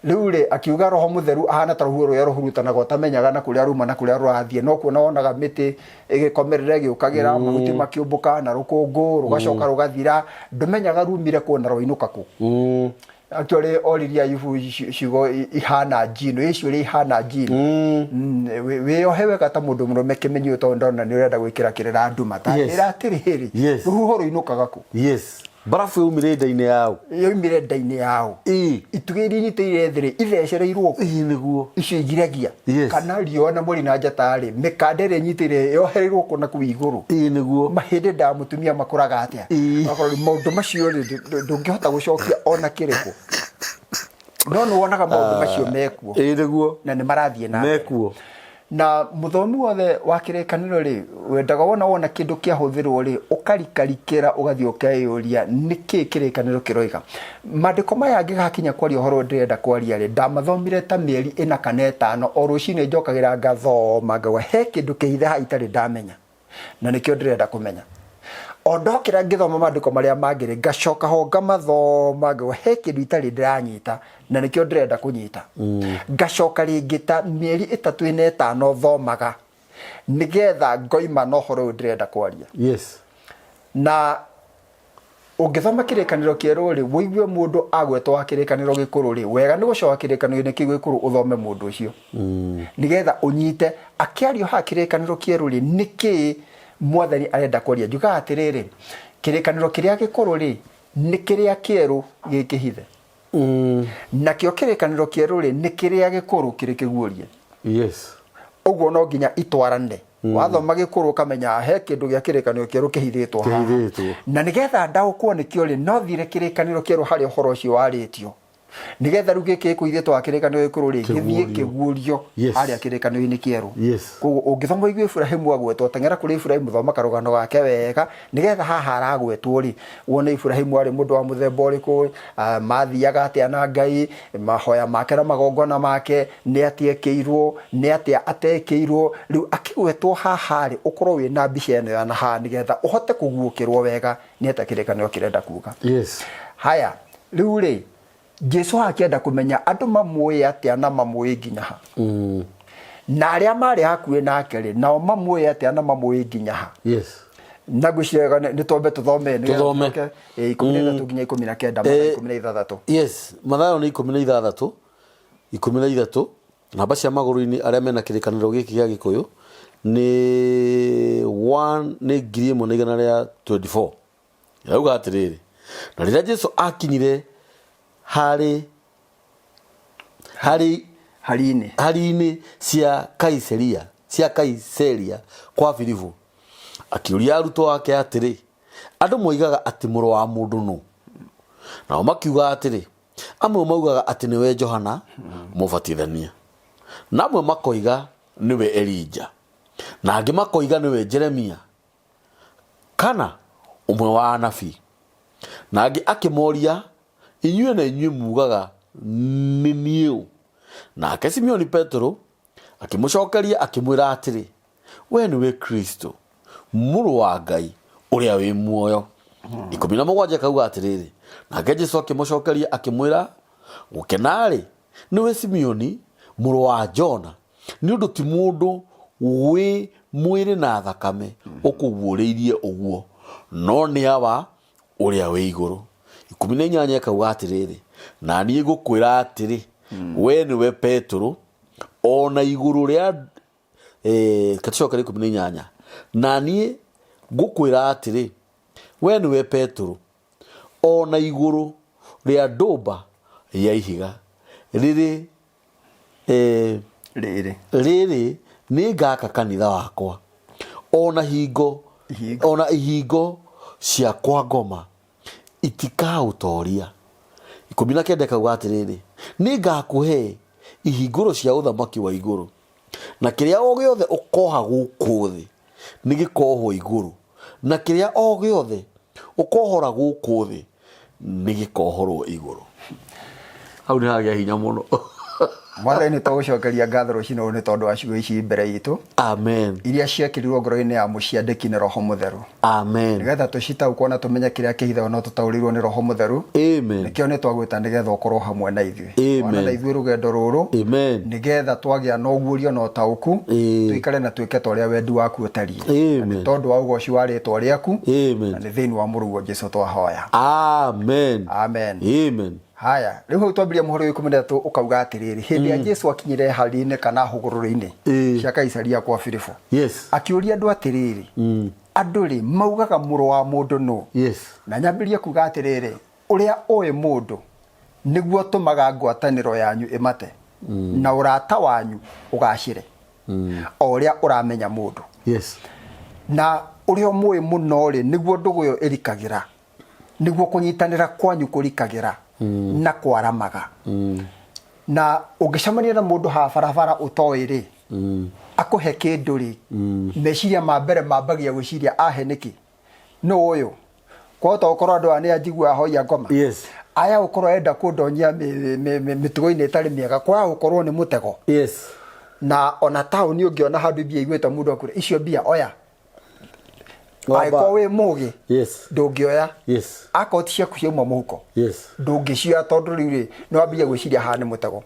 Speaker 2: Rĩu rĩ, akiuga Roho Mũtheru ahana ta rũhuho rũrĩa rũhurutanaga ũtamenyaga na kũrĩa ruma na kũrĩa rũrathiĩ. No kuona wonaga mĩtĩ ĩgĩkomerera ĩgĩũkagĩra, mahuti makĩũmbũka na rũkũngũ rũgacoka rũgathira, ndũmenyaga rumire kũ na rwainũka kũ. Actually oririe Ayubu ciugo ihana njino, ĩ ciũria ihana njino. Wĩyohe wega ta mũndũ mũrũme kĩmenyio tondũ ndona nĩ ũrenda gwĩkĩra kĩrĩra nduma. Ta njĩra atĩrĩrĩ, rũhuho rũinũkaga kũ?
Speaker 1: Yes. Mbarabu yaumire nda-inĩ yaũ?
Speaker 2: Yoimire nda-inĩ yaũ?
Speaker 1: Ĩĩ.
Speaker 2: Itugĩ iria inyitĩrĩire thĩ rĩ, ithecereirwo kũ?
Speaker 1: Ĩĩ nĩguo.
Speaker 2: Icio igiragia.
Speaker 1: Yes.
Speaker 2: Kana riũa na mweri na njata rĩ, mĩkanda ĩrĩa ĩnyitĩrĩire yohereirwo kũ na kũu igũrũ?
Speaker 1: Ĩĩ nĩguo.
Speaker 2: Mahĩndĩ nda ya mũtumia makũraga atĩa?
Speaker 1: Ĩĩ.
Speaker 2: Ũgakora rĩu maũndũ macio rĩ, ndũngĩhota gũcokia ona kĩrĩkũ. No nĩ wonaga maũndũ macio mekuo.
Speaker 1: Ĩĩ nĩguo.
Speaker 2: Na nĩ marathiĩ na mbere.
Speaker 1: Mekuo.
Speaker 2: Na mũthomi wothe wa kĩrĩkanĩro rĩ, wendaga wona wona kĩndũ kĩahũthĩrwo rĩ, ũkarikarikĩra ũgathiĩ ũkeyũria nĩkĩ kĩrĩkanĩro kĩroiga. Mandĩko maya ngĩgakinya kwaria ũhoro ũyũ ndĩrenda kwaria rĩ, ndamathomire ta mĩeri ĩna kana ĩtano, o rũcinĩ njokagĩra ngathoma ngauga he kĩndũ kĩhithe haha itarĩ ndamenya. Na nĩkĩo ndĩrenda kũmenya. O ndokĩra ngĩthoma maandĩko marĩa mangĩ-rĩ, ngacoka ho ngamathoma ngauga he kĩndũ itarĩ ndĩranyita na nĩkĩo ndĩrenda kũnyita. Ngacoka rĩngĩ ta mĩeri ĩtatũ ĩna ĩtano thomaga nĩgetha ngoima na ũhoro ũyũ ndĩrenda kwaria. Na Ũngĩthoma Kĩrĩkanĩro Kĩerũ-rĩ, ũigue mũndũ agwetwo wa Kĩrĩkanĩro Gĩkũrũ-rĩ, wega nĩ gũcoka Kĩrĩkanĩro-inĩ kĩu Gĩkũrũ ũthome mũndũ ũcio. Nĩgetha ũnyite akĩario haha Kĩrĩkanĩro Kĩerũ-rĩ, nĩkĩĩ Mwathani arenda kwaria. Njugaga atĩrĩrĩ, Kĩrĩkanĩro kĩrĩa Gĩkũrũ-rĩ, nĩ kĩrĩa Kĩerũ gĩ kĩhithe. Nakĩo Kĩrĩkanĩro Kĩerũ-rĩ, nĩ kĩrĩa Gĩkũrũ kĩrĩ kĩguũrie. Ũguo no nginya itwarane. Wathoma Gĩkũrũ ũkamenya he kĩndũ gĩa Kĩrĩkanĩro Kĩerũ kĩhithĩtwo haha.
Speaker 1: Kĩhithĩtwo.
Speaker 2: Na nĩgetha ndaũkwo nĩkĩo rĩ, no thire Kĩrĩkanĩro Kĩerũ harĩa ũhoro ũcio warĩtio. Nĩgetha rĩu gĩkĩ gĩkũhithĩtwo haha Kĩrĩkanĩro Gĩkũrũ rĩ, gĩthiĩ
Speaker 1: Kĩguũrio.
Speaker 2: kĩguũrio harĩa Kĩrĩkanĩro-inĩ Kĩerũ. Koguo ũngĩthoma ũigue Iburahimu agwetwo, teng'era kũrĩ Iburahimu, thoma karũgano gake wega, nĩgetha haha aragwetwo rĩ, wone Iburahimu arĩ mũndũ wa mũthemba ũrĩkũ, mathiaga atĩa na Ngai, mahoya make na magongona make, nĩ atĩa ekĩirwo, nĩ atĩa atekĩirwo. Rĩu akĩgwetwo haha rĩ, ũkorwo wĩna mbica ĩno ya na haha nĩgetha ũhote kũguũkĩrwo wega nĩ atĩa kĩrĩkanĩro kĩrenda kuga. Haya, rĩu rĩ, Jesu akĩenda kũmenya andũ mamũĩ atĩa na mamũĩ nginya ha. Na arĩa marĩ hakuhĩ nake rĩ, nao mamũĩ atĩa na mamũĩ nginya ha. Na ngwĩciria wega nĩ twambe tũthome nĩgetha
Speaker 1: Tũthome.
Speaker 2: tũcoke, 13 nginya 19, Mathayo 16.
Speaker 1: Yes, Mathayo nĩ 16, 13, namba cia magũrũ-inĩ arĩa mena kĩrĩkanĩro gĩkĩ gĩa Gĩkũyũ nĩ one, nĩ 1124. Ĩrauga atĩrĩrĩ, na rĩrĩa Jesu akinyire harĩ harĩ
Speaker 2: Hari-inĩ.
Speaker 1: hari-inĩ cia Kaiseria, cia Kaiseria kwa Filipu, akĩũria arutwo ake atĩrĩ, andũ moigaga atĩ mũrũ wa mũndũ nũ? Nao makiuga atĩrĩ, amwe maugaga atĩ nĩwe Johana Mũbatithania, na amwe makoiga nĩwe Elija, na angĩ makoiga nĩwe Jeremia, kana ũmwe wa anabii. Na angĩ akĩmoria, inyuĩ na inyuĩ mugaga nĩ niĩ ũ? Nake Simeoni Petero akĩmũcokeria akĩmwĩra atĩrĩ, we nĩwe Kristo, mũrũ wa Ngai ũrĩa wĩ muoyo. 17 kauga atĩrĩrĩ, nake Jesu akĩmũcokeria akĩmwĩra, gũkena-rĩ nĩwe Simeoni mũrũ wa Jona, nĩ ũndũ ti mũndũ wĩ mwĩrĩ na thakame ũkũguũrĩirie ũguo, no nĩ Awa ũrĩa wĩ igũrũ. 18 ĩkauga atĩrĩrĩ, na niĩ ngũkwĩra atĩrĩ, we nĩwe Petero, o na igũrũ rĩa reke tũcokere 18, na niĩ ngũkwĩra atĩrĩ, we nĩwe Petero, o na igũrũ rĩa ndũmba ya ihiga rĩrĩ
Speaker 2: Rĩrĩ.
Speaker 1: Rĩrĩ nĩ ngaka kanitha wakwa, ona hingo
Speaker 2: Ihingo.
Speaker 1: ona ihingo cia kwa ngoma itikaũtoria. 19 kauga atĩrĩrĩ, nĩ ngakũhe ihingũro cia ũthamaki wa igũrũ, na kĩrĩa o gĩothe ũkoha gũkũ thĩ nĩ gĩkohwo igũrũ, na kĩrĩa o gĩothe ũkohora gũkũ thĩ nĩ gĩkohorwo igũrũ. Hau nĩ hagĩa hinya mũno.
Speaker 2: Mwathani, nĩ tũgũcokeria ngatho rũcinĩ rũrũ nĩ tondũ wa ciugo ici mbere itũ.
Speaker 1: Amen.
Speaker 2: Iria ciekĩrirwo ngoro-inĩ ya mũciandĩki nĩ Roho Mũtheru.
Speaker 1: Amen.
Speaker 2: Nĩgetha tũcitaũkwo na tũmenye kĩrĩa kĩhithago no tũtaũrĩirwo nĩ Roho Mũtheru.
Speaker 1: Amen.
Speaker 2: Nĩkĩo nĩ twagwĩta nĩgetha ũkorwo hamwe na ithuĩ.
Speaker 1: Amen.
Speaker 2: Twana na ithuĩ rũgendo rũrũ.
Speaker 1: Amen.
Speaker 2: Nĩgetha twagĩa na ũguũrio na ũtaũku.
Speaker 1: Ĩĩ.
Speaker 2: Tũikare na twĩke ta ũrĩa wendi waku ũtariĩ.
Speaker 1: Amen.
Speaker 2: Na nĩ tondũ wa ũgoci wa rĩtwa rĩaku.
Speaker 1: Amen.
Speaker 2: Na nĩ thĩinĩ wa mũrũguo Jesu twahoya.
Speaker 1: Amen.
Speaker 2: Amen.
Speaker 1: Amen.
Speaker 2: Haya, rĩu hau twambĩrĩria mũhari wa 13 ũkauga atĩrĩrĩ, hĩndĩ ya Jesu akinyire hari-inĩ kana hũgũrũrũ-inĩ cia Kaisaria kwa Filipo, akĩũria andũ atĩrĩrĩ, andũ-rĩ, maugaga mũrũ wa mũndũ nũ? Na nyambĩrĩrie kuga atĩrĩrĩ, ũrĩa ũĩ mũndũ nĩguo ũtũmaga ngwatanĩro yanyu ĩmate, na ũrata wanyu ũgacĩre, o ũrĩa ũramenya mũndũ. Na ũrĩa ũmũĩ mũno-rĩ, nĩguo ndũgũ ĩyo ĩrikagĩra. Nĩguo kũnyitanĩra kwanyu kũrikagĩra na kwaramaga. Na ũngĩcemania na mũndũ haha barabara ũtoĩ rĩ, akũhe kĩndũ rĩ, meciria ma mbere mambagia gwĩciria ahe nĩkĩ? Nũ ũyũ? Kwahota gũkorwo andũ aya nĩ anjiguaga hoia ngoma. Aya gũkorwo enda kũndonyia mĩtugo-inĩ ĩtarĩ mĩega, kwaya gũkorwo nĩ mũtego. Na ona taũni ũngĩona handũ mbia igwĩte mũndũ akwĩre icio mbia oya. Angĩkorwo wĩ mũgĩ ndũngĩoya. Akorwo ti ciaku ciauma mũhuko ndũngĩcioya tondũ rĩu rĩ nĩ wambia gwĩciria haha nĩ mũtego.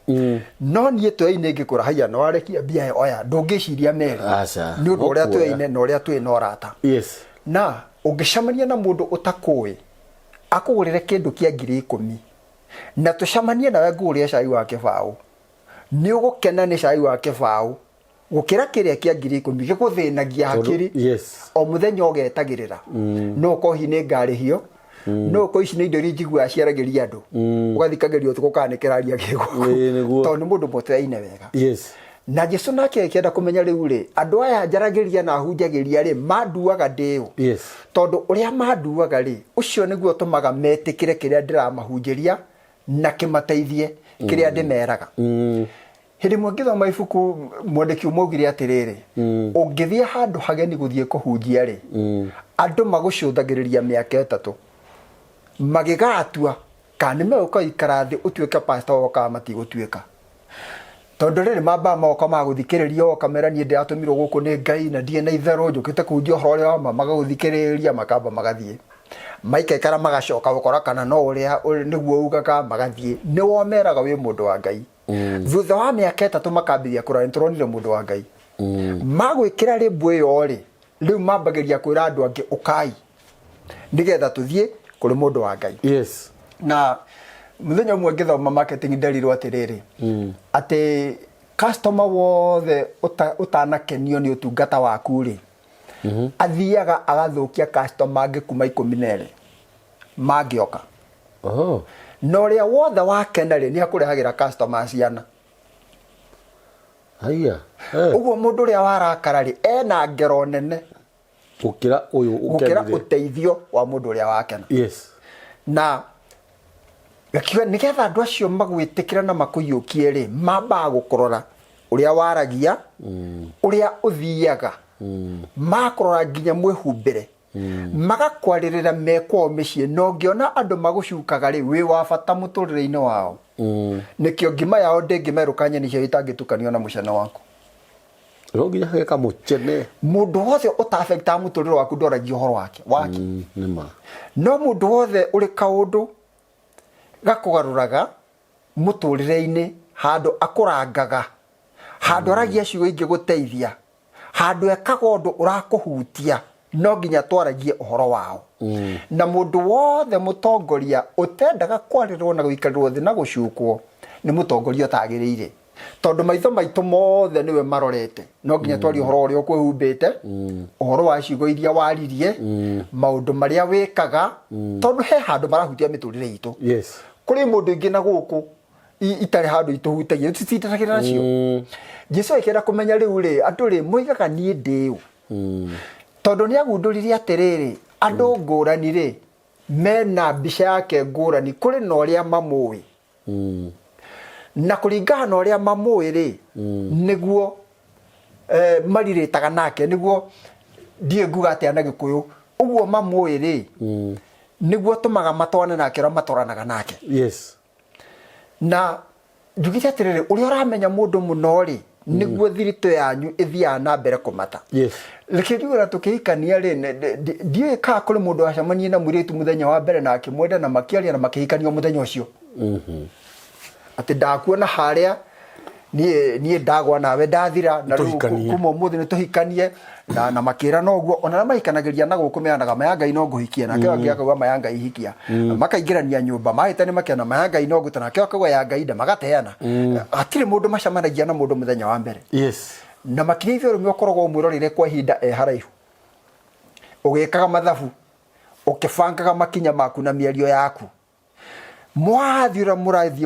Speaker 2: No niĩ tũyaine ngĩkũra haiya nĩ warekia mbia ĩyo oya ndũngĩciria merĩ nĩ ũndũ ũrĩa tũyaine na ũrĩa twĩ na ũrata. Na ũngĩcemania na mũndũ ũtakũĩ akũgũrĩre kĩndũ kĩa 10,000 na tũcemanie nawe ngũgũrĩre cai wa kĩbaũ nĩ ũgũkena nĩ cai wa kĩbaũ gũkĩra kĩrĩa kĩa 10,000 gĩgũthĩnagia hakiri. O mũthenya ũgetagĩrĩra no ũkorwo hihi nĩ ngarĩhio, no ũkorwo ici nĩ indo iria njiguaga ciaragĩria andũ, ũgathikagĩria ũtukũ kana nĩ kĩraria gĩ
Speaker 1: Ĩĩ, nĩguo.
Speaker 2: Tondũ nĩ mũndũ mũteaine wega. Na Jesu nake akĩenda kũmenya rĩu rĩ, andũ aya njaragĩria na hunjagĩria rĩ, manduaga ndĩũ? Tondũ ũrĩa manduaga rĩ, ũcio nĩguo ũtũmaga metĩkĩre kĩrĩa ndĩramahunjĩria na kĩmateithie kĩrĩa ndĩmeraga. Hĩndĩ ĩmwe ngĩthoma ibuku mwandĩki ũmwe augire atĩrĩrĩ, ũngĩthiĩ handũ hageni gũthiĩ kũhunjia rĩ, andũ magũcũthagĩrĩria mĩaka 3 magĩgatua kana nĩ megũka gũikara thĩ ũtuĩke pastor wao kana matigũtuĩka. Tondũ rĩrĩ mambaga magoka magũthikĩrĩria ũkamera niĩ ndĩratũmirwo gũkũ nĩ Ngai na ndirĩ na itherũ njũkĩte kũhunjia ũhoro ũrĩa wa ma, magagũthikĩrĩria makamba magathiĩ. Maikaikara magacoka gũkora kana no ũrĩa nĩguo ugaga magathiĩ. Nĩ womeraga wĩ mũndũ wa Ngai. Thutha wa mĩaka 3 makambĩrĩria kũrora nĩ tũronire mũndũ wa Ngai. Magwĩkĩra rĩmbu ĩyo rĩ, rĩu mambagĩrĩria kwĩra andũ angĩ ũkai nĩgetha tũthiĩ kũrĩ mũndũ wa Ngai. Na mũthenya ũmwe ngĩthoma marketing nderirwo atĩrĩrĩ, atĩ customer wothe ũtanakenio nĩ ũtungata waku rĩ, athiaga agathũkia customer angĩ kuma 12 mangĩoka. Na ũrĩa wothe wakena rĩ, nĩ akũrehagĩra customer ciana.
Speaker 1: Haiya.
Speaker 2: Ũguo mũndũ ũrĩa warakara rĩ, ena ngero nene
Speaker 1: gũkĩra ũyũ
Speaker 2: gũkĩra ũteithio wa mũndũ ũrĩa wakena. Na gakiuga nĩgetha andũ acio magwĩtĩkĩra na makũiyũkie rĩ, mambaga gũkũrora ũrĩa waragia, ũrĩa ũthiaga, makũrora nginya mwĩhumbĩre, magakwarĩrĩra me kwao mĩciĩ, na ũngĩona andũ magũcukaga rĩ, wĩ wa bata mũtũrĩre-inĩ wao. Nĩkĩo ngima yao ndĩngĩmerũka nyeni ciao itangĩtukanio na mũcene waku.
Speaker 1: No nginya hage kamũcene.
Speaker 2: Mũndũ wothe ũtafektaga mũtũrĩre waku ndoragia ũhoro wake wake.
Speaker 1: Nĩ ma.
Speaker 2: No mũndũ wothe ũrĩ kaũndũ gakũgarũraga mũtũrĩre-inĩ, handũ akũrangaga, handũ aragia ciugo ingĩgũteithia, handũ ekaga ũndũ ũrakũhutia, no nginya twaragie ũhoro wao. Na mũndũ wothe mũtongoria ũtendaga kwarĩrwo na gũikarĩrwo thĩ na gũcukwo nĩ mũtongoria ũtagĩrĩire. Tondũ maitho maitũ mothe nĩwe marorete, no nginya twarie ũhoro ũrĩa ũkwĩhumbĩte, ũhoro wa ciugo iria waririe, maũndũ marĩa wĩkaga, tondũ he handũ marahutia mĩtũrĩre itũ. Kũrĩ mũndũ ingĩ na gũkũ itarĩ handũ itũhutagia, tũtitindanagĩra nacio. Jesu akĩenda kũmenya rĩu rĩ, andũ rĩ, moigaga niĩ ndĩ ũ? Tondũ nĩ agundũrire atĩrĩrĩ, andũ ngũrani rĩ, mena mbica yake ngũrani, kũrĩ na ũrĩa mamũĩ. Na kũringana na ũrĩa mamũĩ rĩ, nĩguo marirĩtaga nake, nĩguo Ndiĩ nguga atĩa na Gĩkũyũ ũguo mamũĩ rĩ, nĩguo tũmaga matwane nake ũrĩa matwaranaga nake. Na njugire atĩrĩrĩ, ũrĩa ũramenya mũndũ mũno rĩ, nĩguo thiritũ yanyu ĩthiaga na mbere kũmata. Reke njuge na tũkĩhikania rĩ, ndiũĩ kana kũrĩ mũndũ wacemanirie na mũirĩtu mũthenya wa mbere na akĩmwenda na makĩaria na makĩhikania o mũthenya ũcio. Atĩ ndakuona harĩa niĩ ndagwa nawe ndathira na rĩu
Speaker 1: Tũhikanie.
Speaker 2: kuma ũmũthĩ nĩ tũhikanie na makĩra noguo ona arĩa mahikanagĩria na gũkũ meranaga ma ya Ngai no ngũhikia nake ũngĩ akauga ma ya Ngai hikia makaingĩrania nyũmba mahĩtania makena ma ya Ngai no ngũte nake akauga ya Ngai nda magateana. Hatirĩ mũndũ macemanagia na mũndũ mũthenya wa mbere. Na makĩria ithuĩ arũme ũkoragwo ũmwĩroreire kwa ihinda e haraihu ũgĩkaga mathabu ũkĩbangaga makinya maku na mĩario yaku. Mwathiĩ ũrĩa mũrathiĩ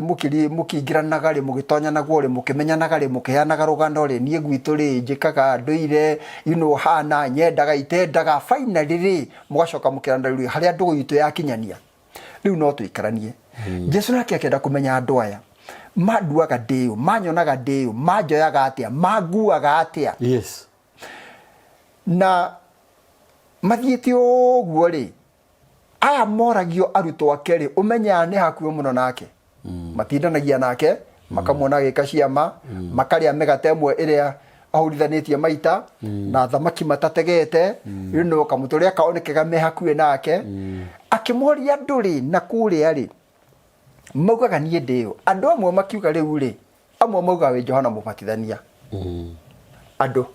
Speaker 2: mũkĩingĩranaga rĩ, mũgĩtonyanagwo rĩ, mũkĩmenyanaga rĩ, mũkĩheanaga rũgano rĩ, niĩ gwitũ rĩ, njĩkaga, ndũire, you know, hana, nyendaga, itendaga, finally rĩ, mũgacoka mũkerana rĩu rĩ, harĩa ndũgũ itũ yakinyania, rĩu no tũikaranie. Jesu nake akĩenda kũmenya andũ aya, manduaga ndĩ ũ, manyonaga ndĩ ũ, manjoyaga atĩa, manguaga atĩa. Na mathiĩte ũguo rĩ, Aya moragio arutwo ake-rĩ, ũmenye aya nĩ hakuhĩ mũno nake. Matindanagia nake, makamuona agĩka ciama, makarĩa mĩgate ĩmwe ĩrĩa ahũrithanĩtie maita, na thamaki matategete, you know, kamũtũrĩre kao nĩ kega me hakuhĩ nake. Akĩmoria andũ-rĩ, na kũrĩa-rĩ, maugaga niĩ ndĩ ũ? Andũ amwe makiuga rĩu-rĩ, amwe maugaga wĩ Johana Mũbatithania. Andũ.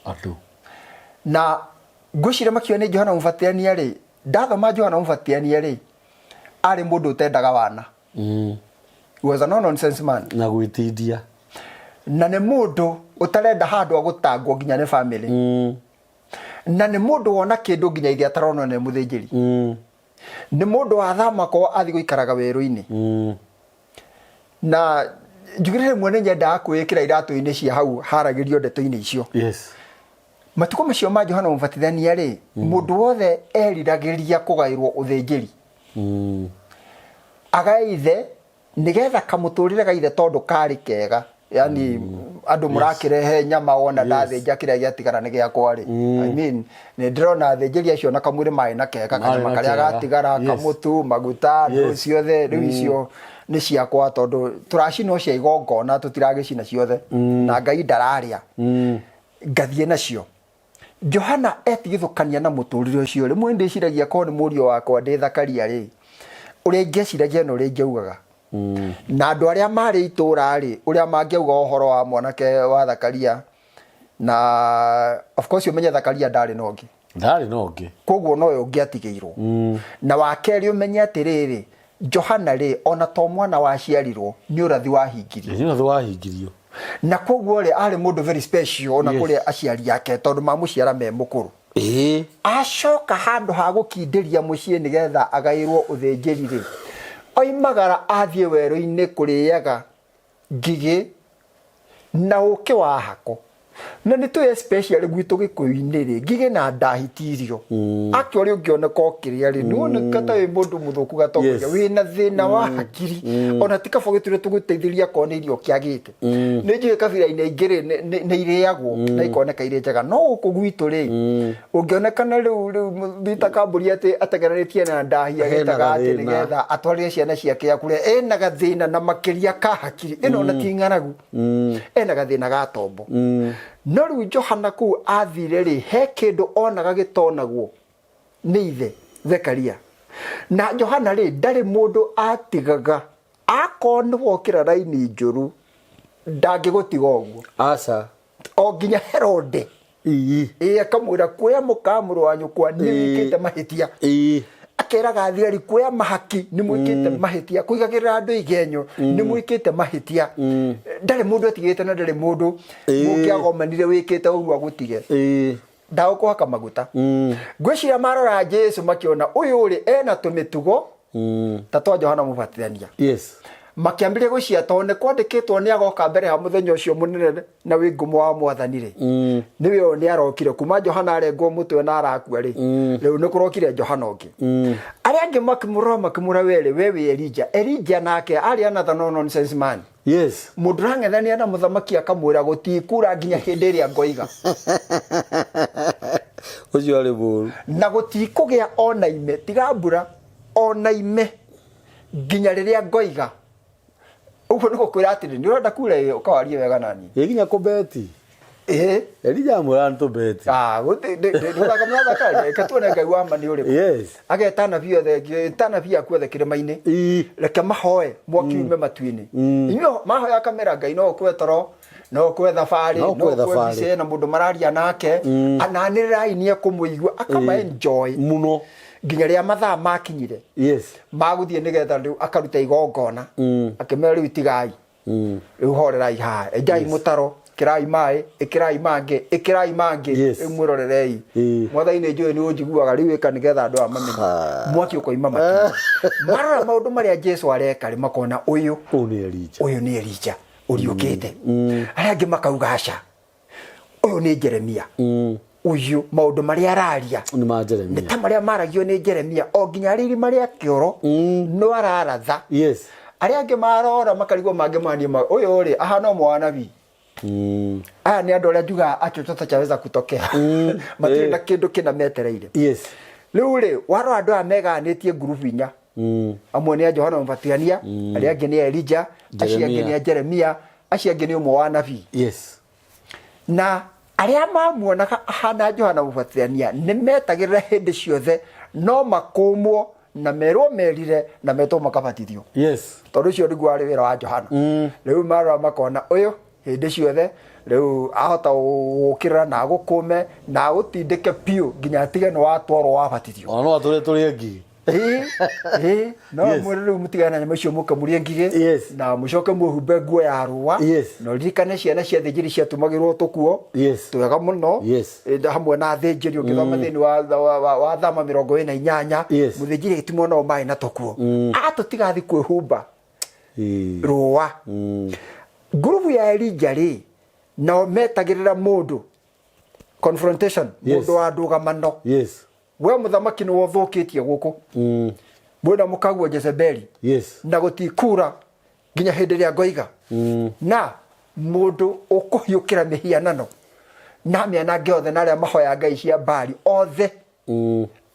Speaker 1: Andũ.
Speaker 2: Na ngwĩciria makiuga nĩ Johana Mũbatithania rĩ, ndathoma Johana Mũbatithania rĩ, arĩ mũndũ ũtendaga wana. He was a no nonsense man.
Speaker 1: Na gwĩtindia.
Speaker 2: Na nĩ mũndũ ũtarenda handũ agũtangwo nginya nĩ family. Na nĩ mũndũ wona kĩndũ nginya ithe atarona nĩ mũthĩnjĩri. Nĩ mũndũ wathama kwao athiĩ gũikaraga werũ-inĩ. Na njugire rĩmwe nĩ nyendaga kwĩĩkĩra iratũ-inĩ cia hau haragĩrio ndeto-inĩ icio. Matukũ macio ma Johana Mũbatithania rĩ, mũndũ wothe eriragĩria kũgaĩrwo ũthĩnjĩri. Agae ithe nĩgetha kamũtũrĩre ga ithe tondũ karĩ kega. Yani andũ mũrakĩrehe nyama wona ndathĩnja kĩrĩa gĩatigara nĩ gĩakwa rĩ. I mean, nĩ ndĩrona athĩnjĩri acio na kamwĩrĩ marĩ na kega,
Speaker 1: Marĩ
Speaker 2: kanyama
Speaker 1: na
Speaker 2: karĩa
Speaker 1: kega.
Speaker 2: gatigara, kamũtu, maguta, ndũ ciothe, rĩu icio nĩ ciakwa tondũ tũracina o cia igongona tũtiragĩcina ciothe. Na Ngai ndararĩa. Ngathiĩ nacio. Johana etigithũkania na mũtũrĩre ũcio. Rĩmwe ndĩciragia korwo nĩ mũriũ wakwa ndĩ Thakaria rĩ, ũrĩa ingĩeciragia na ũrĩa ingĩaugaga. Na andũ arĩa marĩ itũra rĩ, ũrĩa mangĩauga ũhoro wa mwanake wa Thakaria. Na of course ũmenye Thakaria ndarĩ na ũngĩ.
Speaker 1: Ndarĩ na ũngĩ.
Speaker 2: Koguo nowe ũngĩatigĩirwo. Na wa kerĩ ũmenye atĩrĩrĩ, Johana rĩ, ona to mwana waciarirwo, nĩ ũrathi wahingirio.
Speaker 1: Nĩ ũrathi wahingirio.
Speaker 2: Na koguo rĩ, arĩ mũndũ very special ona kũrĩ aciari ake tondũ mamũciara me mũkũrũ. Acoka handũ ha gũkindĩria mũciĩ nĩgetha agaĩrwo ũthĩnjĩri rĩ, oimagara athiĩ werũ-inĩ kũrĩaga ngigĩ na ũkĩ wa hako. Na nĩ tũĩ especially gwitũ Gĩkũyũ-inĩ rĩ, ngigĩ na ndahi ti irio. Actually ũngĩoneka ũkĩrĩa rĩ, nĩ woneka ta wĩ mũndũ mũthũku gatongoria, wĩna thĩna wa hakiri. Ona ti kaba gĩtũre tũgũteithĩrĩria akorwo nĩ irio ũkĩagĩte. Nĩ njũĩ kabira-inĩ ingĩ rĩ, nĩ irĩagwo na ikoneka irĩ njega. No gũkũ gwitũ rĩ, ũngĩonekana rĩu rĩu Peter Kambũri atĩ atengeranĩtie na ndahi
Speaker 1: Hena
Speaker 2: agĩtaga atĩ
Speaker 1: gathĩna.
Speaker 2: nĩgetha atwarĩre ciana ciake ya kũrĩa, ena gathĩna na makĩria ka hakiri. Ĩno ona ti ng'aragu. Ena gathĩna ga tombo. No rĩu Johana kũu athire rĩ, he kĩndũ onaga gĩtonagwo nĩ ithe Zekaria. Na Johana rĩ, ndarĩ mũndũ atigaga. Akorwo nĩ wokĩra raini njũru, ndangĩgũtiga ũguo.
Speaker 1: Aca.
Speaker 2: O nginya Herode. Ĩĩ, akamwĩra kuoya mũka mũrũ wa nyũkwa nĩ wĩkĩte mahĩtia. Akeraga thigari kuoya mahaki nĩ mwĩkĩte mahĩtia, kũigagĩrĩra andũ igenyo nĩ mwĩkĩte mahĩtia. Ndarĩ mũndũ atigĩte na ndarĩ mũndũ mũngĩagomanire wĩkĩte ũguo agũtige. Ndagũkũhaka maguta. Ngwĩciria marora Jesu makĩona ũyũ rĩ ena tũmĩtugo ta twa Johana Mũbatithania. Makĩambĩrĩria gwĩciria tondũ nĩ kwandĩkĩtwo nĩ agoka mbere ya mũthenya ũcio mũnene na wĩ ngumo wa Mwathani rĩ. Nĩwe ũyũ nĩ arokire kuma Johana arengwo mũtwe na arakua rĩ. Rĩu nĩ kũrokire Johana ũngĩ. Arĩa angĩ makĩmũrora makĩmũra we rĩ, we wĩ Elijah. Elijah nake arĩ another no nonsense man. Mũndũ ũrang'ethania na mũthamaki akamwĩra gũtikura nginya hĩndĩ ĩrĩa ngoiga.
Speaker 1: Ũcio arĩ mũru.
Speaker 2: Na gũtikũgĩa ona ime, tiga mbura, ona ime, nginya rĩrĩa ngoiga. Ũguo nĩ gũkwĩra atĩrĩ, nĩ ũrenda kura ĩ, ũka warie wega nani.
Speaker 1: Ĩ nginya kũbeti.
Speaker 2: Ĩ.
Speaker 1: Elija amwĩraga nĩ tũbeti.
Speaker 2: Ah, ndũthaka mũrathaka, reke tuone Ngai wa ma nĩ ũrĩkũ.
Speaker 1: Yes.
Speaker 2: Ageta anabii othe, eta anabii aku othe kĩrĩma-inĩ. Reke mahoe mwaki ume matu-inĩ. Inyuĩ mahoya akamera Ngai no ũkue toro, no ũkue thabarĩ,
Speaker 1: No
Speaker 2: no
Speaker 1: ũkue
Speaker 2: ũkue
Speaker 1: thabarĩ.
Speaker 2: mbica ĩna mũndũ mararia nake. Ananĩrĩrai nĩ ekũmũigua, akama enjoy.
Speaker 1: Mũno.
Speaker 2: Nginya rĩrĩa mathaa makinyire.
Speaker 1: Yes.
Speaker 2: Magũthiĩ nĩgetha rĩu akaruta igongona. Akĩmera rĩu tigai. Rĩu horerai haha, enjai mũtaro, ĩkĩrai maĩ, ĩkĩrai mangĩ, ĩkĩrai mangĩ, rĩu mwĩrorerei. Mwathani nĩ njũĩ nĩ ũnjiguaga, rĩu ĩka nĩgetha andũ aya mamenye. Mwaki ũkoima matu-inĩ. Marora maũndũ marĩa Jesu areka rĩ, makona ũyũ.
Speaker 1: Ũyũ nĩ Elija.
Speaker 2: Ũyũ nĩ Elija ũriũkĩte. Arĩa angĩ makauga aca, ũyũ nĩ Jeremia. Ũyũ maũndũ marĩa araria
Speaker 1: Nĩ ma
Speaker 2: nĩ
Speaker 1: Jeremia.
Speaker 2: ta marĩa maragio nĩ Jeremia o nginya arĩ irima rĩa kĩoro no araratha.
Speaker 1: Yes.
Speaker 2: Arĩa angĩ marora makarigwo mangĩmania ma ũyũ rĩ ahana ũmwe wa nabii. Aya nĩ andũ arĩa njugaga a chochote chaweza kutokea. Matirĩ na kĩndũ kĩna metereire.
Speaker 1: Yes.
Speaker 2: Rĩu rĩ warora andũ aya megayanĩtie ngurubu inya. Amwe nĩ a Johana Mũbatithania, arĩa angĩ nĩ a Elija, acio angĩ nĩ a Jeremia, acio angĩ nĩ ũmwe wa anabii.
Speaker 1: Yes.
Speaker 2: Na arĩa mamuonaga ahana Johana Mũbatithania nĩ metagĩrĩra hĩndĩ ciothe no makũmwo na merwo merire na metwo makabatithio.
Speaker 1: Yes.
Speaker 2: Tondũ ũcio nĩguo warĩ wĩra wa Johana. Rĩu marora makona ũyũ hĩndĩ ciothe rĩu ahota gũkĩrĩra na agũkũme na agũtindĩke biũ nginya atige nĩ watwarwo wabatithio.
Speaker 1: Ona no atũre tũrĩe ngigĩ.
Speaker 2: Ĩĩ, ĩĩ, no
Speaker 1: Yes.
Speaker 2: mwĩre rĩu mũtigane na nyama icio mũke mũrĩe ngigĩ
Speaker 1: Yes.
Speaker 2: na mũcoke mwĩhumbe nguo ya rũa
Speaker 1: Yes.
Speaker 2: na ũririkane ciana cia thĩnjĩri ciatumagĩrwo tũkuo
Speaker 1: Yes.
Speaker 2: twega mũno
Speaker 1: Yes.
Speaker 2: Ĩ, hamwe na athĩnjĩri ũngĩthoma thĩinĩ wa thama 48
Speaker 1: Yes.
Speaker 2: mũthĩnjĩri agĩtumwo nao maĩ na tũkuo atũtigathi kwĩhumba
Speaker 1: Ĩĩ.
Speaker 2: rũa ngurubu ya Elija rĩ nao metagĩrĩra mũndũ confrontation
Speaker 1: Yes.
Speaker 2: mũndũ wa ndũgamano
Speaker 1: Yes.
Speaker 2: We mũthamaki nĩwe ũthũkĩtie gũkũ. Mwĩna mũkaguo Jezebeli.
Speaker 1: Yes.
Speaker 2: Na gũtikura nginya hĩndĩ ĩrĩa ngoiga. Na mũndũ ũkũhiũkĩra mĩhianano na mĩanange othe na arĩa mahoya ngai cia Baali othe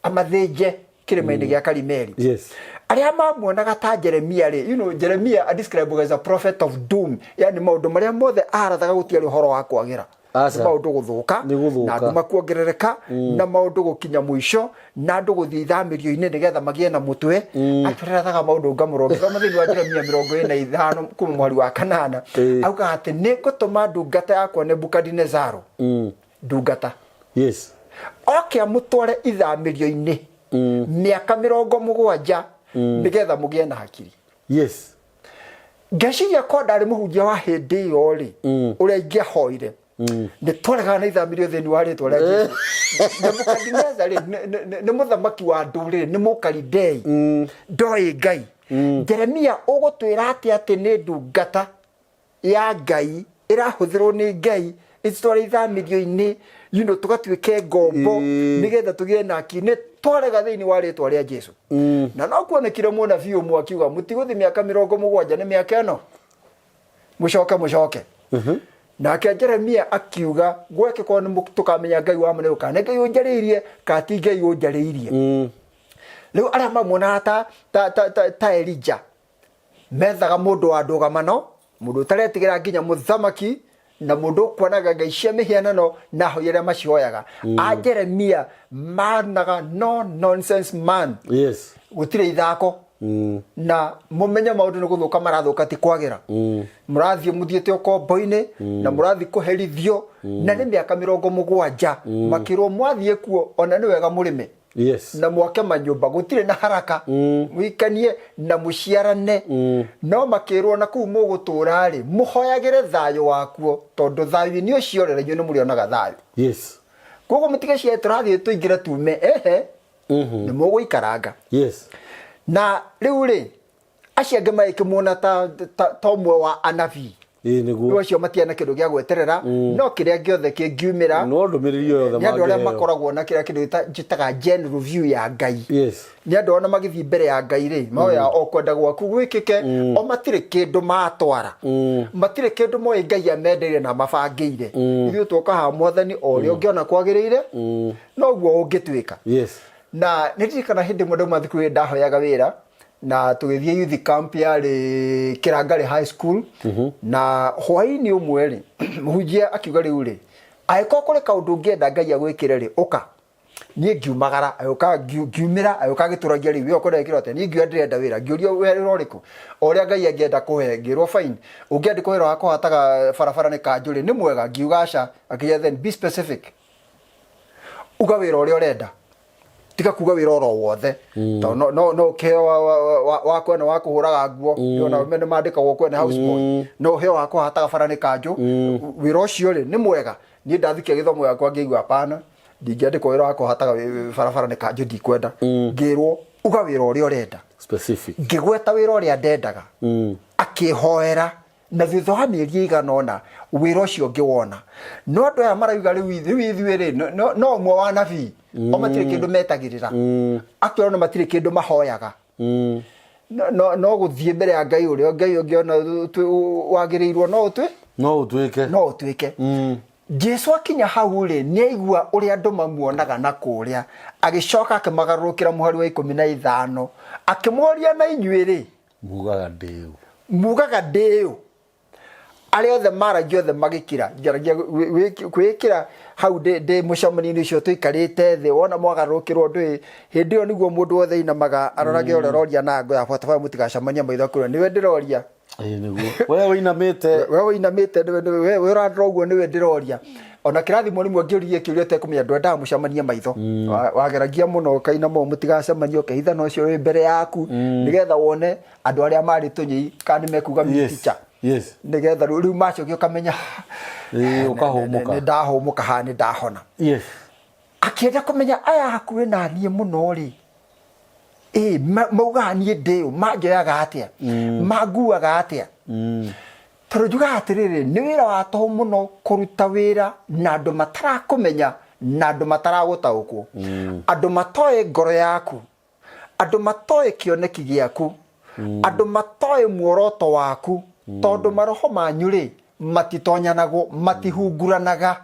Speaker 2: amathĩnje kĩrĩma-inĩ gĩa Karimeli.
Speaker 1: Yes.
Speaker 2: Arĩa mamuonaga ta Jeremia rĩ, you know, Jeremia a described as a prophet of doom, yani maũndũ marĩa mothe arathaga gũtiarĩ ũhoro wa kwagĩra.
Speaker 1: Aca.
Speaker 2: Nĩ maũndũ gũthũka
Speaker 1: Nĩ gũthũka.
Speaker 2: na andũ makuongerereka na maũndũ gũkinya mũico na andũ gũthiĩ ithamĩrio-inĩ nĩgetha magĩe na mũtwe atũrerathaga maũndũ ngamũro ngĩthoma thĩinĩ wa Jeremia 45 kuma mũhari wa kanana augaga atĩ nĩ ngũtũma ndungata yakwa Nebukadinezaro ndungata
Speaker 1: Yes.
Speaker 2: oke amũtware ithamĩrio-inĩ mĩaka 70 nĩgetha mũgĩe na hakiri.
Speaker 1: Yes.
Speaker 2: Ngeciria ko ndarĩ mũhunjia wa hĩndĩ ĩyo rĩ, ũrĩa ingĩahoire nĩ twaregaga na ithamĩrio thĩinĩ wa rĩtwa rĩa Jesu. Nebukadineza rĩ nĩ mũthamaki wa ndũrĩrĩ, nĩ mũkalidei, ndoĩ Ngai. Jeremia ũgũtwĩra atĩa atĩ nĩ ndungata ya Ngai ĩrahũthĩrwo nĩ Ngai ĩtũtware ithamĩrio-inĩ, you know, tũgatuĩke ngombo nĩgetha tũgĩe na akili. Nĩ twarega thĩinĩ wa rĩtwa rĩa Jesu. Na no kuonekire mũnabii ũmwe akiuga mũtigũthiĩ mĩaka 70 nĩ mĩaka ĩno mũcoke mũcoke. Nake Jeremia akiuga gwekĩkwo nĩ tũkamenya Ngai wa ma nĩ kana nĩ Ngai ũnjarĩirie kana ti Ngai ũnjarĩirie. Rĩu arĩa mamuonaga ta Elija methaga mũndũ wa ndũgamano, mũndũ ũtaretigĩra nginya mũthamaki na mũndũ ũkuonaga ngai cia mĩhianano na ahoi arĩa macihoyaga. A Jeremia managa no nonsense man.
Speaker 1: Yes.
Speaker 2: Gũtirĩ ithako. Na mũmenye maũndũ nĩ gũthũka marathũka ti kwagĩra. Mũrathiĩ mũthiĩte ũkombo-inĩ na mũrathiĩ kũherithio na nĩ mĩaka 70 makĩrwo mwathiĩ kuo ona nĩ wega mũrĩme.
Speaker 1: Yes.
Speaker 2: Na mwake manyũmba gũtirĩ na haraka mũikanie na mũciarane no makĩrwo na kũu mũgũtũra rĩ mũhoyagĩre thayũ wakuo tondũ thayũ-inĩ ũcio rĩ inyuĩ nĩ mũrĩonaga thayũ.
Speaker 1: Yes.
Speaker 2: Koguo mũtige cia tũrathiĩ tũingĩre tume ehe nĩ mũgũikaranga.
Speaker 1: Yes.
Speaker 2: Na rĩu rĩ acio angĩ magĩkĩmuona ta ũmwe wa anabii.
Speaker 1: Ĩĩ nĩguo.
Speaker 2: Rĩu acio matiana kĩndũ gĩa gweterera, no kĩrĩa gĩothe kĩngiumĩra.
Speaker 1: No ndũmĩrĩri o yothe
Speaker 2: Nĩ andũ arĩa
Speaker 1: mangĩheo.
Speaker 2: makoragwo na kĩrĩa kĩndũ njĩtaga general view ya Ngai. Nĩ andũ ona magĩthiĩ mbere ya Ngai rĩ, mahoya o kwenda gwaku gwĩkĩke, o matirĩ kĩndũ matwara, matirĩ kĩndũ moĩ Ngai amendeire na mabangĩire. Ithuĩ twoka haha, Mwathani, o ũrĩa ũngĩona kwagĩrĩire noguo ũngĩtuĩka. Na nĩ ndirikana hĩndĩ ĩmwe ndauma thukuru ĩrĩa ndahoyaga wĩra, na tũgĩthiĩ youth camp yarĩ Kĩrangarĩ High School. Na hwaĩ-inĩ ũmwe rĩ, mũhunjia akiuga, rĩu rĩ, angĩkorwo kũrĩ kaũndũ ũngĩenda Ngai agwĩkĩre rĩ, ũka. Niĩ ngiumagara, agĩũka, ngiumĩra, agĩũka agĩtũragia, rĩu we ũkwenda gĩkĩro atĩa? Niĩ ngiuga ndĩrenda wĩra. Ngĩũrio, wĩra ũrĩkũ? O ũrĩa Ngai angĩenda kũhe. Ngĩrwo, fine, ũngĩandĩkwo wĩra wa kũhataga barabara nĩ kanjũ rĩ, nĩ mwega? Ngiuga aca. Akĩnjĩra, then be specific, uga wĩra ũrĩa ũrenda, tiga kuga wĩra oro wothe, tondũ no ũkĩheo wa kwena wa kũhũraga nguo, ona arũme nĩ mandĩkagwo kwene house boy, no ũheo wa kũhataga bara nĩ kanjũ, wĩra ũcio rĩ nĩ mwega? Niĩ ndathikia gĩthomo gĩakwa, ngĩigua hapana, ndingĩandĩkwo wĩra wa kũhataga barabara nĩ kanjũ, ndikwenda. Ngĩrwo, uga wĩra ũrĩa ũrenda.
Speaker 1: Specific.
Speaker 2: Ngĩgweta wĩra ũrĩa ndendaga, akĩhoera, na thutha wa mĩeri ĩigana ũna wĩra ũcio ngĩwona. No andũ aya marauga rĩu ithuĩ rĩ, no ũmwe wa nabii, o matirĩ kĩndũ metagĩrĩra, akĩona matirĩ kĩndũ mahoyaga, no gũthiĩ mbere ya Ngai, ũrĩa Ngai ũngĩona wagĩrĩirwo no ũtwĩ
Speaker 1: No ũtuĩke.
Speaker 2: No ũtuĩke. Jesu akinya hau rĩ, nĩ aigua ũrĩa andũ mamuonaga na kũrĩa, agĩcoka akĩmagarũrũkĩra mũhari wa 15, akĩmoria, na inyuĩ rĩ,
Speaker 1: mugaga ndĩũ?
Speaker 2: Mugaga ndĩũ? Arĩa othe maragia othe magĩkira. Ngeragia kwĩĩkĩra hau ndĩ mũcemanio-inĩ ũcio tũikarĩte thĩ, wona mwagarũrũkĩrwo ndũĩ hĩndĩ ĩyo nĩguo mũndũ wothe ainamaga arorage ũrĩa ũroria na ngo ya bata, mũtigacemania maitho kũrĩa nĩwe ndĩroria.
Speaker 1: Ĩĩ nĩguo, we wĩinamĩte.
Speaker 2: We ũinamĩte, nĩwe we ũrandora ũguo, nĩwe ndĩroria. Ona kĩrathi mwarimũ angĩũririe kĩũria ũtekũmenya, ndwendaga mũcemanie maitho. Wageragia mũno ũkainama ũũ mũtigacemanie, ũkehitha na ũcio wĩ mbere yaku, nĩgetha wone andũ arĩa marĩ tũnyĩi kana nĩ mekuga mi teacher. Nĩgetha rĩu macokia ũkamenya
Speaker 1: Ĩĩ, ũkahũmũka.
Speaker 2: Nĩ ndahũmũka haha, nĩ ndahona. Akĩenda kũmenya aya hakuhĩ na niĩ mũno rĩ, ĩ maugaga niĩ ndĩũ, manjoyaga atĩa, manguaga atĩa? Tondũ njugaga atĩrĩrĩ, nĩ wĩra wa tũhũ mũno kũruta wĩra na andũ matarakũmenya na andũ mataragũtaũkwo, andũ matoĩ ngoro yaku, andũ matoĩ kĩoneki gĩaku, andũ matoĩ muoroto waku, tondũ maroho manyu rĩ matitonyanagwo, matihunguranaga,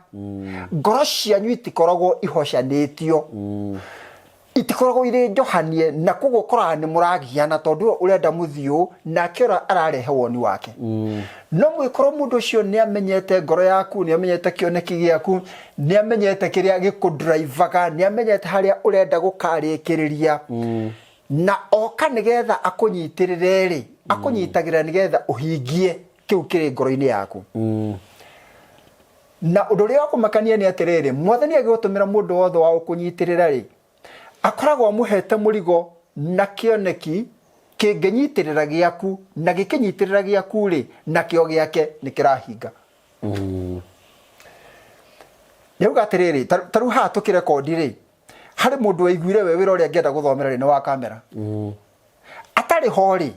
Speaker 2: ngoro cianyu itikoragwo ihocanĩtio, itikoragwo irĩ njohanie, na koguo ũkoraga nĩ mũragiana, tondũ ũyũ ũrenda mũthiĩ ũũ nake ũrĩa ararehe woni wake. No mũgĩkorwo mũndũ ũcio nĩ amenyete ngoro yaku, nĩ amenyete kĩoneki gĩaku, nĩ amenyete kĩrĩa gĩkũndraivaga, nĩ amenyete harĩa ũrenda gũkarĩkĩrĩria, na oka nĩgetha akũnyitĩrĩre rĩ, akũnyitagĩrĩra nĩgetha ũhingie kĩu kĩrĩ ngoro-inĩ yaku. Na ũndũ ũrĩa wa kũmakania nĩ atĩrĩrĩ, Mwathani agĩgũtũmĩra mũndũ wothe wa gũkũnyitĩrĩra rĩ, akoragwo amũhete mũrigo na kĩoneki kĩngĩnyitĩrĩra gĩaku, na gĩkĩnyitĩrĩra gĩaku rĩ, nakĩo gĩake nĩ kĩrahinga. Nĩauga atĩrĩrĩ, ta rĩu haha tũkĩrekondi rĩ, harĩ mũndũ waiguire we wĩra ũrĩa angĩenda gũthomera rĩ nĩ wa kamera. Atarĩ ho rĩ,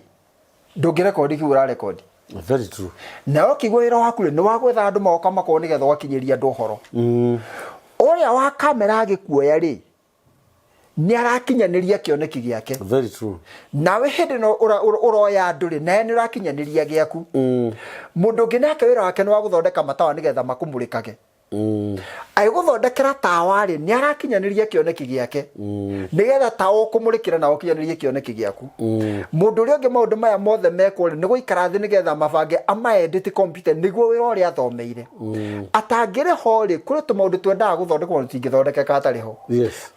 Speaker 2: ndũngĩrekondi kĩu ũrarekondi.
Speaker 1: Very true.
Speaker 2: Nawe ũkĩigua wĩra waku rĩ nĩ wa gwetha andũ magoka makorwo nĩgetha ũgakinyĩria andũ ũhoro. Ũrĩa wa kamera agĩkuoya rĩ, nĩ arakinyanĩria kĩoneki gĩake.
Speaker 1: Very true.
Speaker 2: Nawe hĩndĩ ĩno ũroya andũ rĩ, nawe nĩ ũrakinyanĩria gĩaku. Mũndũ ũngĩ nake wĩra wake nĩ wa gũthondeka matawa nĩgetha makũmũrĩkage. Agĩgũthondekera tawa rĩ, nĩ arakinyanĩria kĩoneki gĩake, nĩgetha tawa ũkũmũrĩkĩra na ũkinyanĩrie kĩoneki gĩaku. Mũndũ ũrĩa ũngĩ, maũndũ maya mothe mekwo rĩ, nĩ gũikara thĩ nĩgetha mabange amaedit computer nĩguo wĩra ũrĩa athomeire. Atangĩrĩ ho rĩ, kũrĩ tũmaũndũ twendaga gũthondekwo na tũtingĩthondekeka atarĩ ho.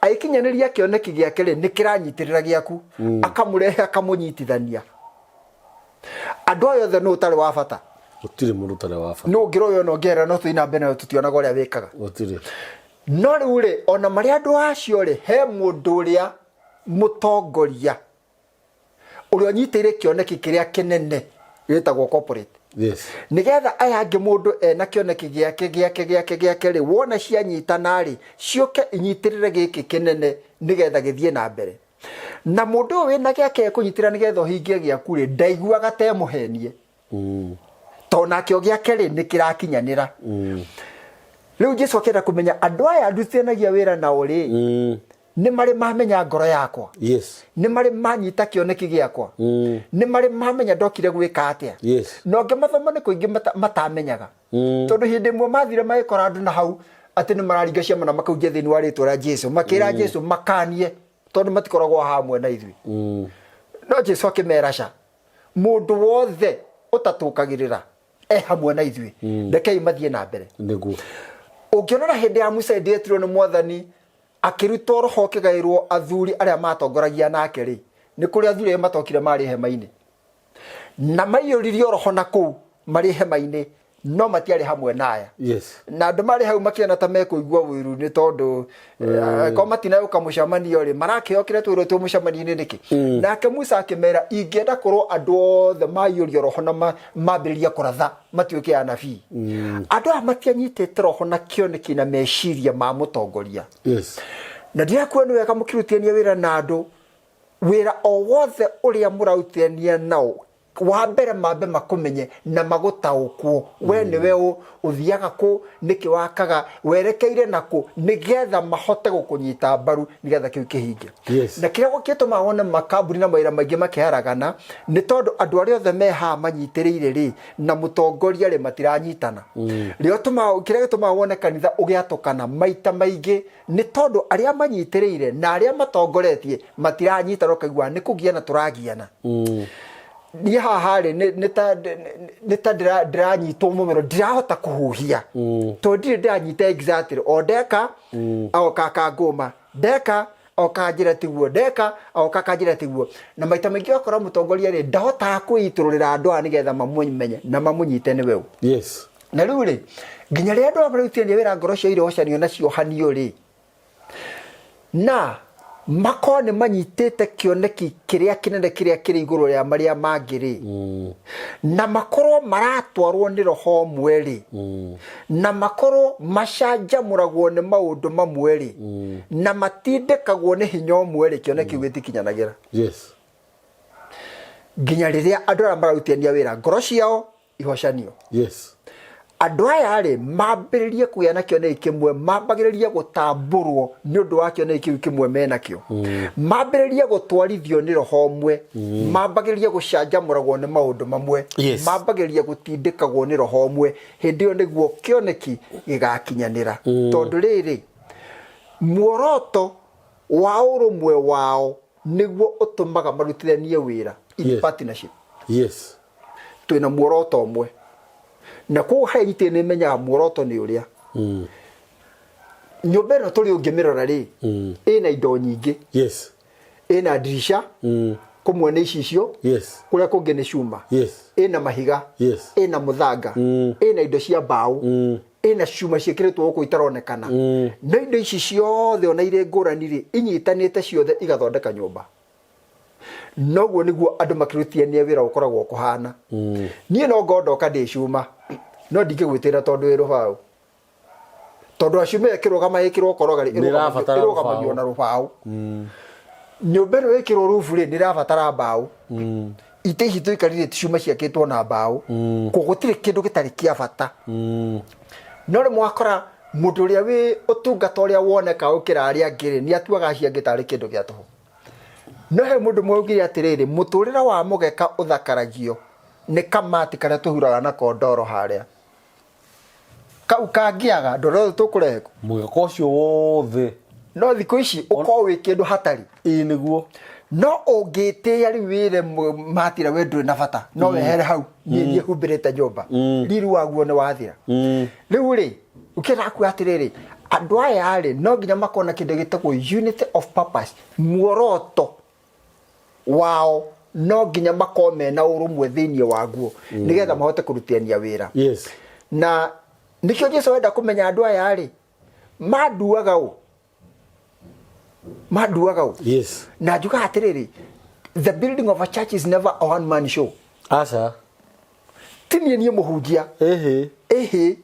Speaker 2: Agĩkinyanĩria kĩoneki gĩake rĩ, nĩ kĩranyitĩrĩra gĩaku, akamũrehe akamũnyitithania. Andũ aya othe nũ ũtarĩ wa bata?
Speaker 1: Gũtirĩ mũndũ ũtarĩ wa bata.
Speaker 2: Nũ ũngĩra ũyũ ona ũngĩerera no tũthiĩ na mbere nayo tũtionaga ũrĩa wĩkaga?
Speaker 1: Gũtirĩ.
Speaker 2: No rĩu rĩ, ona marĩ andũ acio rĩ, he mũndũ ũrĩa mũtongoria ũrĩa ũnyitĩire kĩoneki kĩrĩa kĩnene gĩtagwo corporate, nĩgetha aya angĩ, mũndũ ena kĩoneki gĩake gĩake gĩake gĩake rĩ, wona cianyitana rĩ, ciũke inyitĩrĩre gĩkĩ kĩnene nĩgetha gĩthiĩ na mbere. Na mũndũ ũyũ wĩna gĩake ekũnyitĩra nĩgetha ũhingie gĩaku rĩ, ndaiguaga ta emũhenie. Tondũ nakĩo gĩake rĩ nĩ kĩrakinyanĩra. Rĩu Jesu akĩenda kũmenya andũ aya ndutithanagia wĩra nao rĩ, nĩ marĩ mamenya ngoro yakwa, nĩ marĩ manyita kĩoneki gĩakwa, nĩ marĩ mamenya ndokire gwĩka atĩa. Na ũngĩmathoma nĩ kũingĩ matamenyaga, tondũ hĩndĩ ĩmwe mathire magĩkora andũ na hau atĩ nĩ mararinga ciama na makaunjia thĩinĩ wa rĩtwa rĩa Jesu, makĩra Jesu makanie tondũ matikoragwo hamwe na ithuĩ. No Jesu akĩmera ca, mũndũ wothe ũtatũkagĩrĩra e hamwe na ithuĩ, rekei mathiĩ na mbere.
Speaker 1: Nĩguo.
Speaker 2: Ũngĩona na hĩndĩ ya Musa hĩndĩ yetirwo nĩ mwathani akĩrutwo roho ũkĩgaĩrwo athuri arĩa matongoragia nake rĩ, nĩ kũrĩ athuri arĩa matokire marĩ hema-inĩ na maiyũririo roho na kũu marĩ hema-inĩ, no matiarĩ hamwe na aya. Na andũ marĩ hau makĩona ta mekũigua ũiru nĩ tondũ ko matinagũka mũcemanio rĩ, marakĩheo kĩrĩa twĩrwo twĩ mũcemanio-inĩ nĩkĩ? Nake Musa akĩmera, ingĩenda korwo andũ othe maiyũrio roho na mambĩrĩria kũratha matuĩke anabii. Andũ aya matianyitĩte roho na kĩoneki na meciria ma mũtongoria. Na ndĩrakuona nĩ wega mũkĩrutithania wĩra na andũ, wĩra o wothe ũrĩa mũrarutithania nao, wa mbere mambe makũmenye na magũtaũkwo we nĩwe ũ, ũthiaga kũ, nĩkĩ wakaga, werekeire na kũ, nĩgetha mahote gũkũnyita mbaru nĩgetha kĩu kĩhinge. Na kĩrĩa gĩtũmaga wone makambuni na mawĩra maingĩ makĩharagana nĩ tondũ andũ arĩa othe me haha manyitĩrĩire rĩ na mũtongoria rĩ matiranyitana. Rĩo tũmaga, kĩrĩa gĩtũmaga wone kanitha ũgĩatũkana maita maingĩ nĩ tondũ arĩa manyitĩrĩire na arĩa matongoretie matiranyitana, ũkaigua nĩ kũgiana tũragiana. Niĩ haha rĩ nĩ ta ndĩranyitwo mũmero, ndirahota kũhuhia tondũ ndirĩ ndĩranyita exactly. O ndeka agoka akangũma, ndeka oka njĩra tiguo, ndeka oka akanjĩra tiguo. Na maita maingĩ wakora mũtongoria rĩ ndahotaga kwĩitũrũrĩra andũ aya nĩgetha mamũmenye na mamũnyite nĩwe ũ. Na rĩu rĩ, nginya rĩrĩa andũ aya marutithania wĩra ngoro ciao irohocanio na ciohanio rĩ, na makorwo nĩ manyitĩte kĩoneki kĩrĩa kĩnene kĩrĩa kĩrĩ igũrũ rĩa marĩa mangĩ rĩ, na makorwo maratwarwo nĩ roho ũmwe rĩ, na makorwo macanjamũragwo nĩ maũndũ mamwe rĩ, na matindĩkagwo nĩ hinya ũmwe rĩ, kĩoneki kĩu gĩtikinyanagĩra. Nginya rĩrĩa andũ arĩa mararutithania wĩra ngoro ciao ihocanio. Andũ aya rĩ mambĩrĩrie kũgĩa na kĩoneki kĩmwe, mambagĩrĩrie gũtambũrwo nĩ ũndũ wa kĩoneki kĩu kĩmwe menakĩo, mambĩrĩrie gũtwarithio nĩ roho ũmwe, mambagĩrĩrie gũcanjamũragwo nĩ maũndũ mamwe, mambagĩrĩrie gũtindĩkagwo nĩ roho ũmwe. Hĩndĩ ĩyo nĩguo kĩoneki gĩgakinyanĩra. Tondũ rĩrĩ, muoroto wa ũrũmwe wao nĩguo ũtũmaga marutithanie wĩra in partnership. Twĩna muoroto ũmwe, na koguo harĩa nyitĩrĩ nĩ menyaga muoroto nĩ ũrĩa. Nyũmba ĩno tũrĩ ũngĩmĩrora rĩ, ĩna indo nyingĩ. Ĩna ndirisha, kũmwe nĩ icicio, kũrĩa kũngĩ nĩ cuma. Ĩna mahiga, ĩna mũthanga, ĩna indo cia mbaũ, ĩna cuma ciĩkĩrĩtwo gũkũ itaronekana. No indo ici ciothe ona irĩ ngũrani rĩ, inyitanĩte ciothe igathondeka nyũmba. Noguo nĩguo andũ makĩrutithania wĩra ũkoragwo kũhana. Niĩ no ngorwo ndoka ndĩ cuma, no ndingĩgwĩtĩra tondũ wĩ rũbaũ. Tondũ a cuma ĩkĩrũgama ĩkĩrwo koroga rĩ,
Speaker 1: Nĩ ĩrabatara
Speaker 2: ĩrũgamagio
Speaker 1: rũbaũ.
Speaker 2: na rũbaũ. Nyũmba ĩno ĩkĩrwo rubu rĩ, nĩ ĩrabatara mbaũ. Itĩ ici tũikarĩire ti cuma ciakĩtwo na mbaũ. Koguo gũtirĩ kĩndũ gĩtarĩ kĩa bata. No rĩmwe wakora mũndũ ũrĩa wĩ ũtungata ũrĩa woneka gũkĩra arĩa angĩ rĩ, nĩ atuaga acio angĩ tarĩ kĩndũ gĩa tũhũ. No he mũndũ ũmwe augire atĩrĩrĩ, mũtũrĩre wa mũgeka ũthakaragio nĩ kamati karĩa tũhuraga nako ndoro harĩa. Kau kangĩaga ndoro ĩyo tũkũrehe kũ?
Speaker 1: Mũgeka ũcio wothe.
Speaker 2: No thikũ ici ũkorwo wĩ kĩndũ hatarĩ.
Speaker 1: Ĩĩ nĩguo.
Speaker 2: No ũngĩtĩĩa rĩu wĩre matira we ndũrĩ na bata, no wehere hau, niĩ niĩ humbĩrĩte nyũmba. Riri waguo nĩ wathira. Rĩu rĩ, ũkĩenda kuga atĩrĩrĩ, andũ aya rĩ, no nginya makorwo na kĩndũ gĩtagwo unity of purpose, muoroto wao no nginya makorwo mena ũrũmwe thĩinĩ waguo, nĩgetha mahote kũrutithania wĩra. Na nĩkĩo Jesu enda kũmenya andũ aya rĩ, manduaga ũ? Manduaga ũ? Na njugaga atĩrĩrĩ, the building of a church is never a one man show.
Speaker 1: Aca.
Speaker 2: Ti niĩ niĩ mũhunjia.
Speaker 1: Ĩhĩ.
Speaker 2: Ĩhĩ.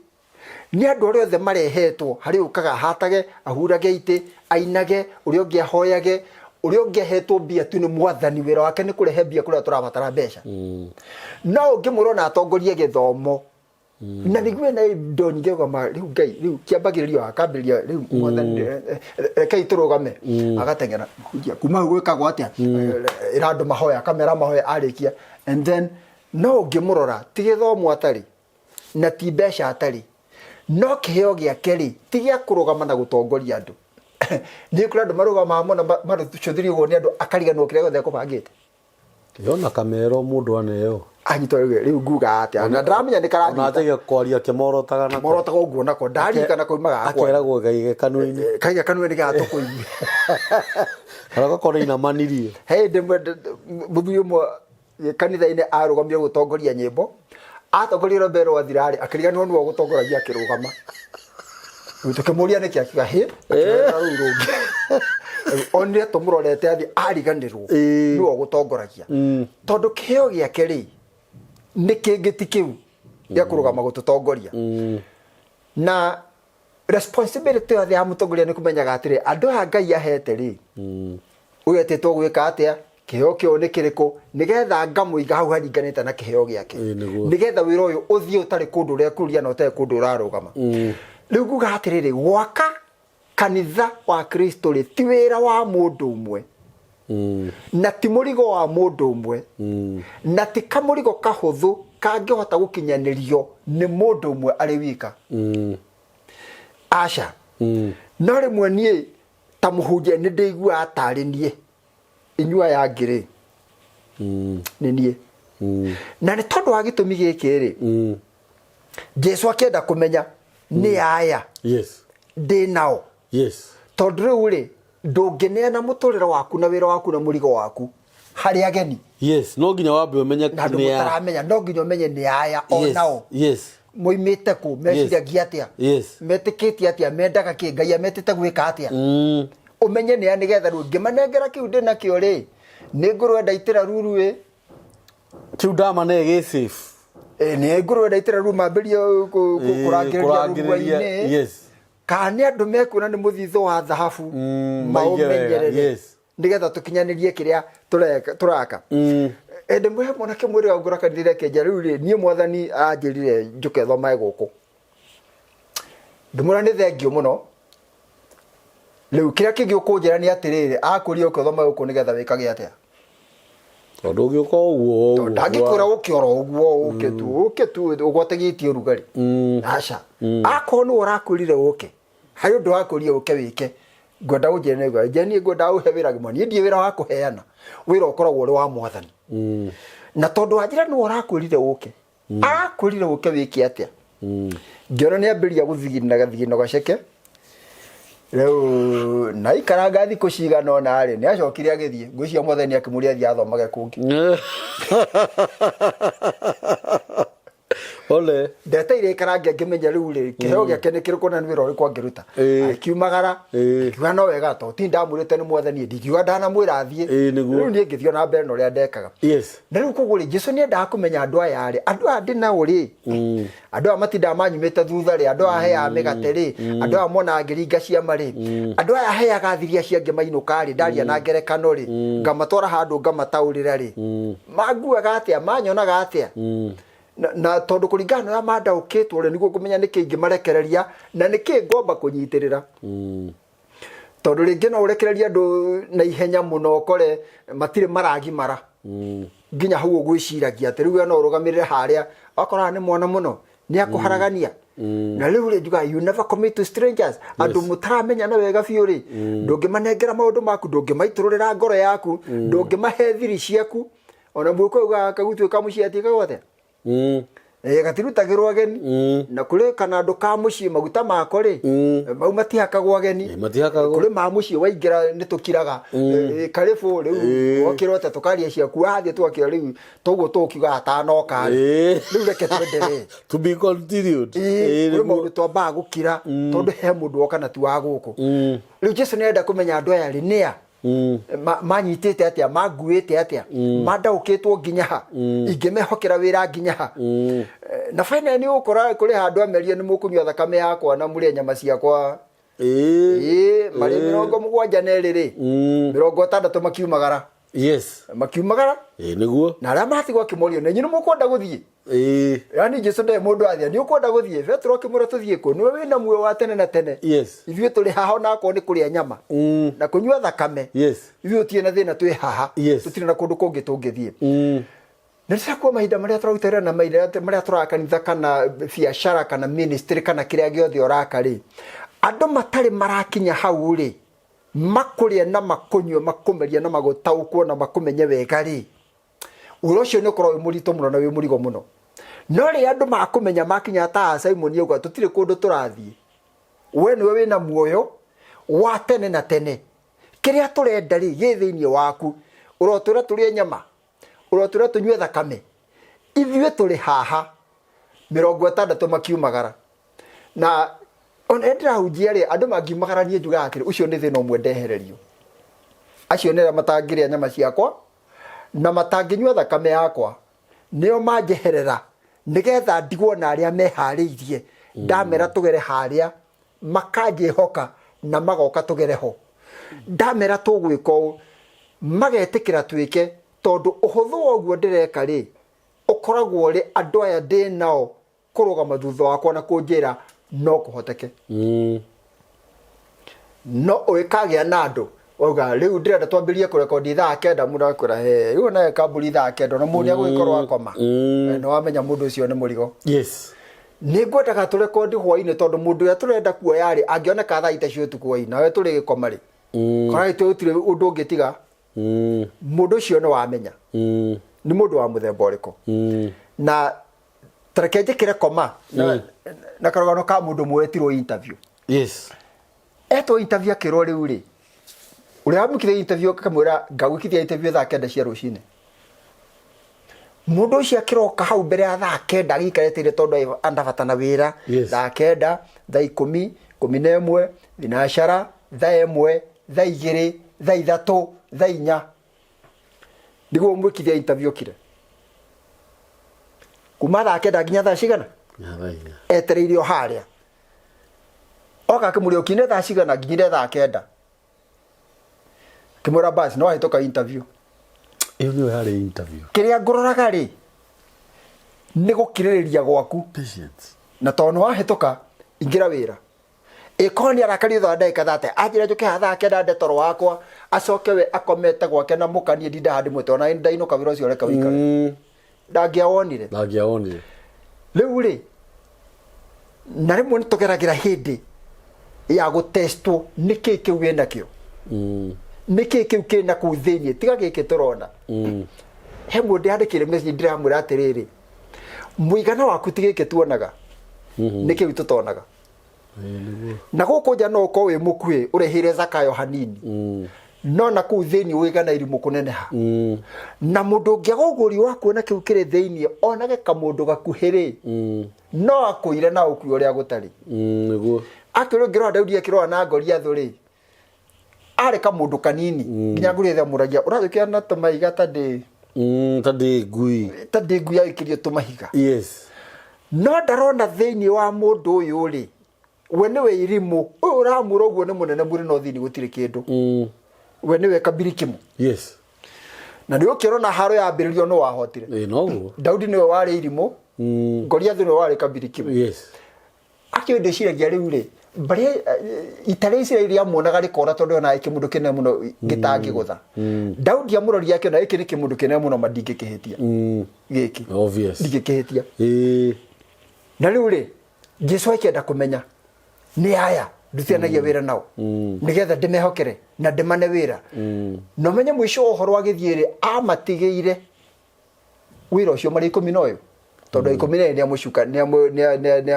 Speaker 2: Nĩ andũ arĩa othe marehetwo, harĩ ũkaga ahatage, ahurage itĩ, ainage, ũrĩa ũngĩ ahoyage. Ũrĩa ũngĩ ahetwo mbia tu nĩ Mwathani, wĩra wake nĩ kũrehe mbia kũrĩa tũrabatara mbeca. No ũngĩmũrona atongorie gĩthomo na nĩguo na indo nyingĩ ũgama rĩu Ngai rĩu kĩambagĩrĩrio akambĩrĩria rĩu Mwathani, rekei tũrũgame, agateng'era kũhunjia kuma hau gwĩkagwo atĩa, ĩra andũ mahoya, akamera mahoya arĩkia, and then no ũngĩmũrora ti gĩthomo atarĩ na ti mbeca atarĩ, no kĩheo gĩake rĩ ti gĩa kũrũgama na gũtongoria andũ. Nĩ kũrĩ andũ marũgamaga mũno marũcũthĩrĩrio ũguo nĩ andũ, akariganĩrwo kĩrĩa gĩothe ekũbangĩte.
Speaker 1: Yona kamero mũndũ aneo.
Speaker 2: Anyitwo rĩu rĩu nguga atĩa na ndaramenya nĩ
Speaker 1: Ona
Speaker 2: karanyita.
Speaker 1: atige kwaria akĩmorotaga nako.
Speaker 2: Morotaga ũguo nako ndarikana koimaga gakwa.
Speaker 1: Akeragwo gaige kanua-inĩ.
Speaker 2: Kaiga kanua nĩ gatũkũigue.
Speaker 1: Kana gakorwo inamanirie.
Speaker 2: He hĩndĩ ĩmwe mũthuri ũmwe kanitha-inĩ arũgamire gũtongoria nyĩmbo, atongoria rwĩmbo rwathira-rĩ, akĩriganĩrwo nĩwe ũgũtongoragia akĩrũgama. Rĩu tũkĩmũria nĩkĩ, akiuga hĩ, akĩrora rũu rũngĩ. Rĩu onire tũmũrorete athiĩ ariganĩrwo nĩwe ũgũtongoragia, tondũ kĩheo gĩake rĩ nĩ kĩngĩ, ti kĩu gĩa kũrũgama gũtũtongoria. Na responsibility yothe ya mũtongoria nĩ kũmenyaga atĩrĩ, andũ aya Ngai ahete rĩ, ũyũ etĩtwo gwĩka atĩa, kĩheo kĩu nĩ kĩrĩkũ, nĩgetha ngamũiga hau haringanĩte na kĩheo gĩake,
Speaker 1: Ĩĩ, nĩguo.
Speaker 2: nĩgetha wĩra ũyũ ũthiĩ ũtarĩ kũndũ ũrekururia na ũtarĩ kũndũ ũrarũgama. Rĩu nguga atĩrĩrĩ, gwaka kanitha wa Kristo rĩ ti wĩra wa mũndũ ũmwe, na ti mũrigo wa mũndũ ũmwe, na ti kamũrigo kahũthũ kangĩhota gũkinyanĩrio nĩ mũndũ ũmwe arĩ wika. Aca. No rĩmwe niĩ ta mũhunjia nĩ ndĩiguaga tarĩ niĩ, inyuĩ aya angĩ rĩ, nĩ niĩ. Na nĩ tondũ wa gĩtũmi gĩkĩ rĩ, Jesu akĩenda kũmenya nĩ aya ndĩ nao. Tondũ rĩu rĩ, ndũngĩneana mũtũrĩre waku na wĩra waku na mũrigo waku harĩ ageni.
Speaker 1: Yes, no nginya wambe ũmenye
Speaker 2: na andũ
Speaker 1: nĩ a.
Speaker 2: Mũtaramenya, no nginya ũmenye nĩ aya o nao moimĩte kũ, meciragia atĩa, metĩkĩtie atĩa, mendaga kĩ, Ngai ametĩte gwĩka atĩa. Ũmenye nĩ a, nĩgetha rĩu ngĩmanengera kĩu ndĩ nakĩo rĩ, nĩ ngũrwe ndaitĩra ruru ĩ.
Speaker 1: Kĩu ndamane gĩ safe.
Speaker 2: Nĩ ngũrwe ndaitĩra ruru mambĩrie kũrangĩrĩria
Speaker 1: kũrangĩrĩria,
Speaker 2: ruru-inĩ. Kana nĩ andũ mekuona nĩ mũthithũ wa thahabu,
Speaker 1: maige wega,
Speaker 2: maũmenyerere, nĩgetha tũkinyanĩrie kĩrĩa tũraka. Ĩndĩ mwe mwanake mwĩrĩ wa ngũra kanitha kenja rĩu rĩ, niĩ Mwathani aranjĩrire njũke thomage gũkũ, ndĩmwĩra nĩ thengio mũno. Rĩu kĩrĩa kĩngĩ ũkũnjĩra nĩ atĩrĩrĩ, akũria ũke ũthomage gũkũ nĩgetha wĩkage atĩa?
Speaker 1: Tondũ ũngĩũka ũguo ũguo.
Speaker 2: Ndangĩkwĩra ũke oro ũguo, ũke tu, ũke tu ũgwate gĩti ũrugarĩ. Aca, akorwo nĩwe ũrakwĩrire ũke, harĩ ũndũ wakũria ũke wĩke, ngwenda ũnjĩre nĩguo nje niĩ ngwenda ũhe wĩra gĩmwe. Niĩ ndiĩ wĩra wa kũheana, wĩra ũkoragwo ũrĩ wa Mwathani. Na tondũ wanjĩra nĩwe ũrakwĩrire ũke, arakwĩrire ũke wĩke atĩa? Ngĩona nĩ ambĩrĩria gũthigina gathigino gaceke rĩu na ikaranga thikũ cigana ũna rĩ, nĩ acokire agĩthiĩ. Ngwĩciria Mwathani akĩmũria athiĩ athomage kũngĩ.
Speaker 1: Ole.
Speaker 2: Ndeteire ikarange ngĩmenya rĩu rĩ kĩheo gĩake nĩ kĩrĩkũ na nĩ wĩra ũrĩkũ angĩruta. Akiumagara, akiuga no wega to ti ndamwĩrĩte nĩ Mwathani, ndingiuga ndanamwĩra athiĩ.
Speaker 1: Ĩĩ, nĩguo.
Speaker 2: Rĩu niĩ ngĩthiĩ na mbere na ũrĩa ndekaga. Na rĩu koguo rĩ, Jesu nĩ endaga kũmenya andũ aya rĩ, andũ aya ndĩ nao rĩ, andũ aya matindaga manyumĩte thutha rĩ, andũ aya heaga mĩgate rĩ, andũ aya monaga ngĩringa ciama rĩ, andũ aya heaga thiri acio angĩ mainũka rĩ, ndaria na ngerekano rĩ, ngamatwara handũ ngamataũrĩra rĩ, manguaga atĩa, manyonaga atĩa? Na tondũ kũringana na ũrĩa mandaũkĩtwo rĩ, nĩguo ngũmenya nĩkĩ ingĩmarekereria na nĩkĩ ngwamba kũnyitĩrĩra. Tondũ rĩngĩ no ũrekererie andũ na ihenya mũno ũkore matirĩ maragimara nginya hau ũgwĩciragia atĩ rĩu we no ũrũgamĩrĩre harĩa, wakoraga nĩ mwana mũno nĩ akũharagania. Na rĩu rĩ, njugaga you never commit to strangers. Andũ mũtaramenyana wega biũ rĩ, ndũngĩmanengera maũndũ maku, ndũngĩmaitũrũrĩra ngoro yaku, ndũngĩmahe thiri ciaku. Ona mũgĩkũyũ augaga kagutuĩ ka mũciĩ gatiĩkagwo atĩa? Gatirutagĩrwo ageni. Na kũrĩ kana andũ ka mũciĩ maguta mako rĩ, mau matihakagwo ageni.
Speaker 1: Matihakagwo.
Speaker 2: Kũrĩ ma mũciĩ waingĩra nĩ tũkiraga. Karĩbũ rĩu wokĩra ũte tũkaria ciaku, wathiĩ twakĩra rĩu toguo tũkiuga atanoka rĩ. Rĩu reke twenderee.
Speaker 1: To be continued.
Speaker 2: Kũrĩ
Speaker 1: Nĩguo.
Speaker 2: maũndũ twambaga gũkira tondũ he mũndũ woka na ti wa gũkũ. Rĩu Jesu nĩ arenda kũmenya andũ aya rĩ nĩa, manyitĩte atĩa, manguĩte atĩa, mandaũkĩtwo nginya ha, ingĩmehokera wĩra nginya ha. Na finally nĩ ũgũkora kũrĩ handũ amerie nĩ mũkũnyua thakame yakwa na mũrĩe nyama ciakwa. Ĩĩ, marĩ 72 rĩ, 60 makiumagara.
Speaker 1: Yes.
Speaker 2: Makiumagara.
Speaker 1: Ĩĩ nĩguo.
Speaker 2: Na arĩa matigwo akĩmorio, na inyuĩ nĩ mũkwenda gũthiĩ? Yaani Jesu ndarĩ mũndũ athia, nĩ ũkwenda gũthiĩ? Petero akĩmwĩra, tũthiĩ kũ? Nĩwe wĩna muoyo wa tene na tene. Ithuĩ tũrĩ haha ona akorwo nĩ kũrĩa nyama na kũnyua thakame. Ithuĩ tũtirĩ na thĩna, twĩ haha. Tũtirĩ na kũndũ kũngĩ tũngĩthiĩ. Na ndĩrakuwa mahinda marĩa tũraruta wĩra na mahinda marĩa tũraka kanitha kana biacara kana ministry kana kĩrĩa gĩothe ũraka rĩ, andũ matarĩ marakinya hau rĩ, makũrĩe na makũnyue, makũmerie na magũtaũkwo na makũmenye wega rĩ, wĩra ũcio nĩ ũkoragwo wĩ mũritũ mũno na wĩ mũrigo mũno. No rĩrĩa andũ makũmenya makinya ta a Simon auga tũtirĩ kũndũ tũrathiĩ, we nĩwe wĩna muoyo wa tene na tene, kĩrĩa tũrenda rĩ gĩ thĩinĩ waku, ũrotwĩra tũrĩe nyama, Ũrotwĩra tũnyue thakame? Ithuĩ tũrĩ haha. 60 makiumagara. Na ona rĩrĩa ndĩrahunjia rĩ, andũ mangiumagara niĩ njugaga atĩrĩ, ũcio nĩ thĩna ũmwe ndehererio. Acio nĩ arĩa matangĩrĩa nyama ciakwa na matangĩnyua thakame yakwa, nĩo manjeherera nĩgetha ndigwo na arĩa meharĩirie. Ndamera tũgere harĩa, makanjĩhoka na magoka tũgere ho. Ndamera tũgwĩka ũũ, magetĩkĩra twĩke, tondũ ũhũthũ wa ũguo ndĩreka rĩ, ũkoragwo ũrĩ andũ aya ndĩ nao kũrũgama thutha wakwa na kũnjĩra no kũhoteke. No ũgĩkagĩa na andũ wauga rĩu ndĩrenda twambĩrĩrie kũrekondi thaa kenda, mũndũ agakwĩra he rĩu ona kambũri thaa kenda ona mũndũ nĩagũgĩkorwo akoma. Nĩ wamenya mũndũ ũcio nĩ mũrigo. Nĩ ngwendaga tũrekondi hwainĩ tondũ mũndũ ũrĩa tũrenda kuoya rĩ angĩoneka thaa ita cia ũtukũ hwainĩ nawe tũrĩgĩkoma rĩ, kora gũtirĩ ũndũ ũngĩ tiga mũndũ ũcio nĩ wamenya nĩ mũndũ wa mũthemba ũrĩkũ. Na tareke njĩkĩre koma na karũgano ka mũndũ ũmwe wetirwo interview. Etwo interview akĩrwo rĩu rĩ, ũrĩa wamwĩkire interview akamwĩra ngagwĩkithia interview thaa 9 cia rũcinĩ. Mũndũ ũcio akĩroka hau mbere ya thaa 9 agĩikarĩte tondũ andabata na wĩra. Thaa 9, thaa 10, 11, thinacara, thaa 1, thaa 2, thaa 3, thaa 4. Nĩguo mwĩkithia interview okire. Kuma thaa 9 nginya thaa cigana? Etereire o harĩa. Oka akĩmũria ũkinyire thaa cigana? Nginyire thaa 9. Akĩmwĩra basi no wahĩtũka interview.
Speaker 1: Ĩyo nĩyo yarĩ interview.
Speaker 2: Kĩrĩa ngũroraga rĩ nĩ gũkirĩrĩria gwaku.
Speaker 1: Patience.
Speaker 2: Na tondũ nĩ wahĩtũka ingĩra wĩra. Ĩkorwo nĩ arakario thutha wa ndagĩka thate, anjĩra njũke haha thaa 9 nde toro wakwa, acoke we akomete gwake na mũka, niĩ ndinda haha ndĩmwĩte ona ndainũka wĩra ũcio reke ũikare. Ndangĩawonire.
Speaker 1: Ndangĩawonire.
Speaker 2: Rĩu rĩ, na rĩmwe nĩ tũgeragĩra hĩndĩ ya gũtestwo nĩkĩ kĩu wĩnakĩo, nĩkĩ kĩu kĩna kũu thĩinĩ, tiga gĩkĩ tũrona. He mũndũ ndĩandĩkĩire message ndĩramwĩra atĩrĩrĩ, mũigana waku ti gĩkĩ tuonaga, nĩ kĩu tũtonaga. Na gũkũ nja no ũkorwo wĩ mũkuhĩ ũrehire Zakayo hanini, no na kũu thĩinĩ ũigana irimũ kũneneha. Na mũndũ ũngĩaga ũgũri wa kuona kĩu kĩrĩ thĩinĩ onage kamũndũ gakuhĩ rĩ, no akũire na ũkue ũrĩa gũtarĩ.
Speaker 1: Nĩguo.
Speaker 2: Akĩrĩ ũngĩrora Daudi akĩrora na Goliathũ rĩ, arĩ kamũndũ kanini nginya Goliathũ amũragia ũrathũkia na tũmahiga ta ndĩ
Speaker 1: Ta ndĩ ngui.
Speaker 2: Ta ndĩ ngui agĩkĩrio tũmahiga. No ndarona thĩinĩ wa mũndũ ũyũ rĩ, we nĩwe irimũ ũyũ ũramwĩra ũguo nĩ mũnene mwĩrĩ no thĩinĩ gũtirĩ kĩndũ. We nĩwe kabirikimo. Na nĩ ũkĩrona haro yambĩrĩrio nĩ wahotire.
Speaker 1: Ĩĩ noguo.
Speaker 2: Daudi nĩwe warĩ irimũ, Goliathũ nĩwe warĩ kabirikimo. Akĩo ndĩciragia rĩu rĩ, mbarĩ ita rĩa Isiraeli rĩamuonaga rĩkora tondũ yonaga kĩmũndũ kĩnene mũno gĩtangĩgũtha. Daudi amũroria akĩona gĩkĩ nĩ kĩmũndũ kĩnene mũno ma ndingĩkĩhĩtia. Gĩkĩ.
Speaker 1: Obvious.
Speaker 2: Ndingĩkĩhĩtia. Na rĩu rĩ, Jesu akĩenda kũmenya nĩ aya ndutithanagia wĩra nao nĩgetha ndĩmehokere na ndĩmane wĩra. Na ũmenye mũico wa ũhoro agĩthiĩ rĩ, amatigĩire wĩra ũcio marĩ 11 tondũ 12 nĩamũcuka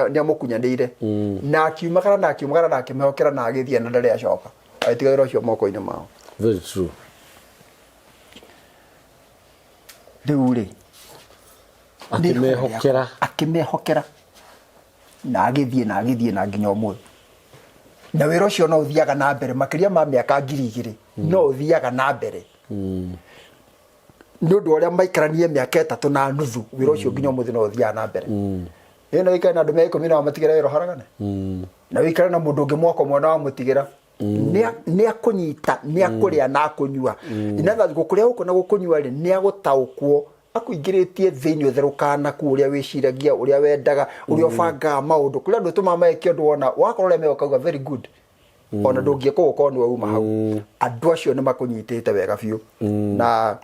Speaker 2: nĩamũkunyanĩire na akiumagara na akiumagara na akĩmehokera na agĩthiĩ na ndarĩ acoka agĩtiga wĩra ũcio moko-inĩ mao.
Speaker 1: Very true.
Speaker 2: Rĩu rĩ,
Speaker 1: Akĩmehokera.
Speaker 2: Akĩmehokera na agĩthiĩ na agĩthiĩ na nginya ũmũthĩ. Na wĩra ũcio no ũthiaga na mbere makĩria ma mĩaka 2000, no ũthiaga na mbere. Nĩ ũndũ wa ũrĩa maikaranie mĩaka 3.5, wĩra ũcio nginya ũmũthĩ no ũthiaga na mbere. Ĩno ũikare na andũ me 10 na wamatigĩra wĩra ũharagane, na ũikare na mũndũ ũngĩ mwaka ũmwe na wamũtigĩra, nĩ akũnyita, nĩ akũrĩa na akũnyua. In other words, gũkũrĩa gũkũ na gũkũnyua rĩ, nĩ agũtaũkwo, akũingĩrĩtie thĩinĩ ũtherũkana ku ũrĩa wĩciragia, ũrĩa wendaga, ũrĩa ũbangaga maũndũ. Kũrĩ andũ tũmaga meke ũndũ, wona wakorwo ũrĩa meka ũkauga very good, ona ndũngĩka ũguo korwo nĩwe uma hau. Andũ acio nĩ makũnyitĩte wega biũ, na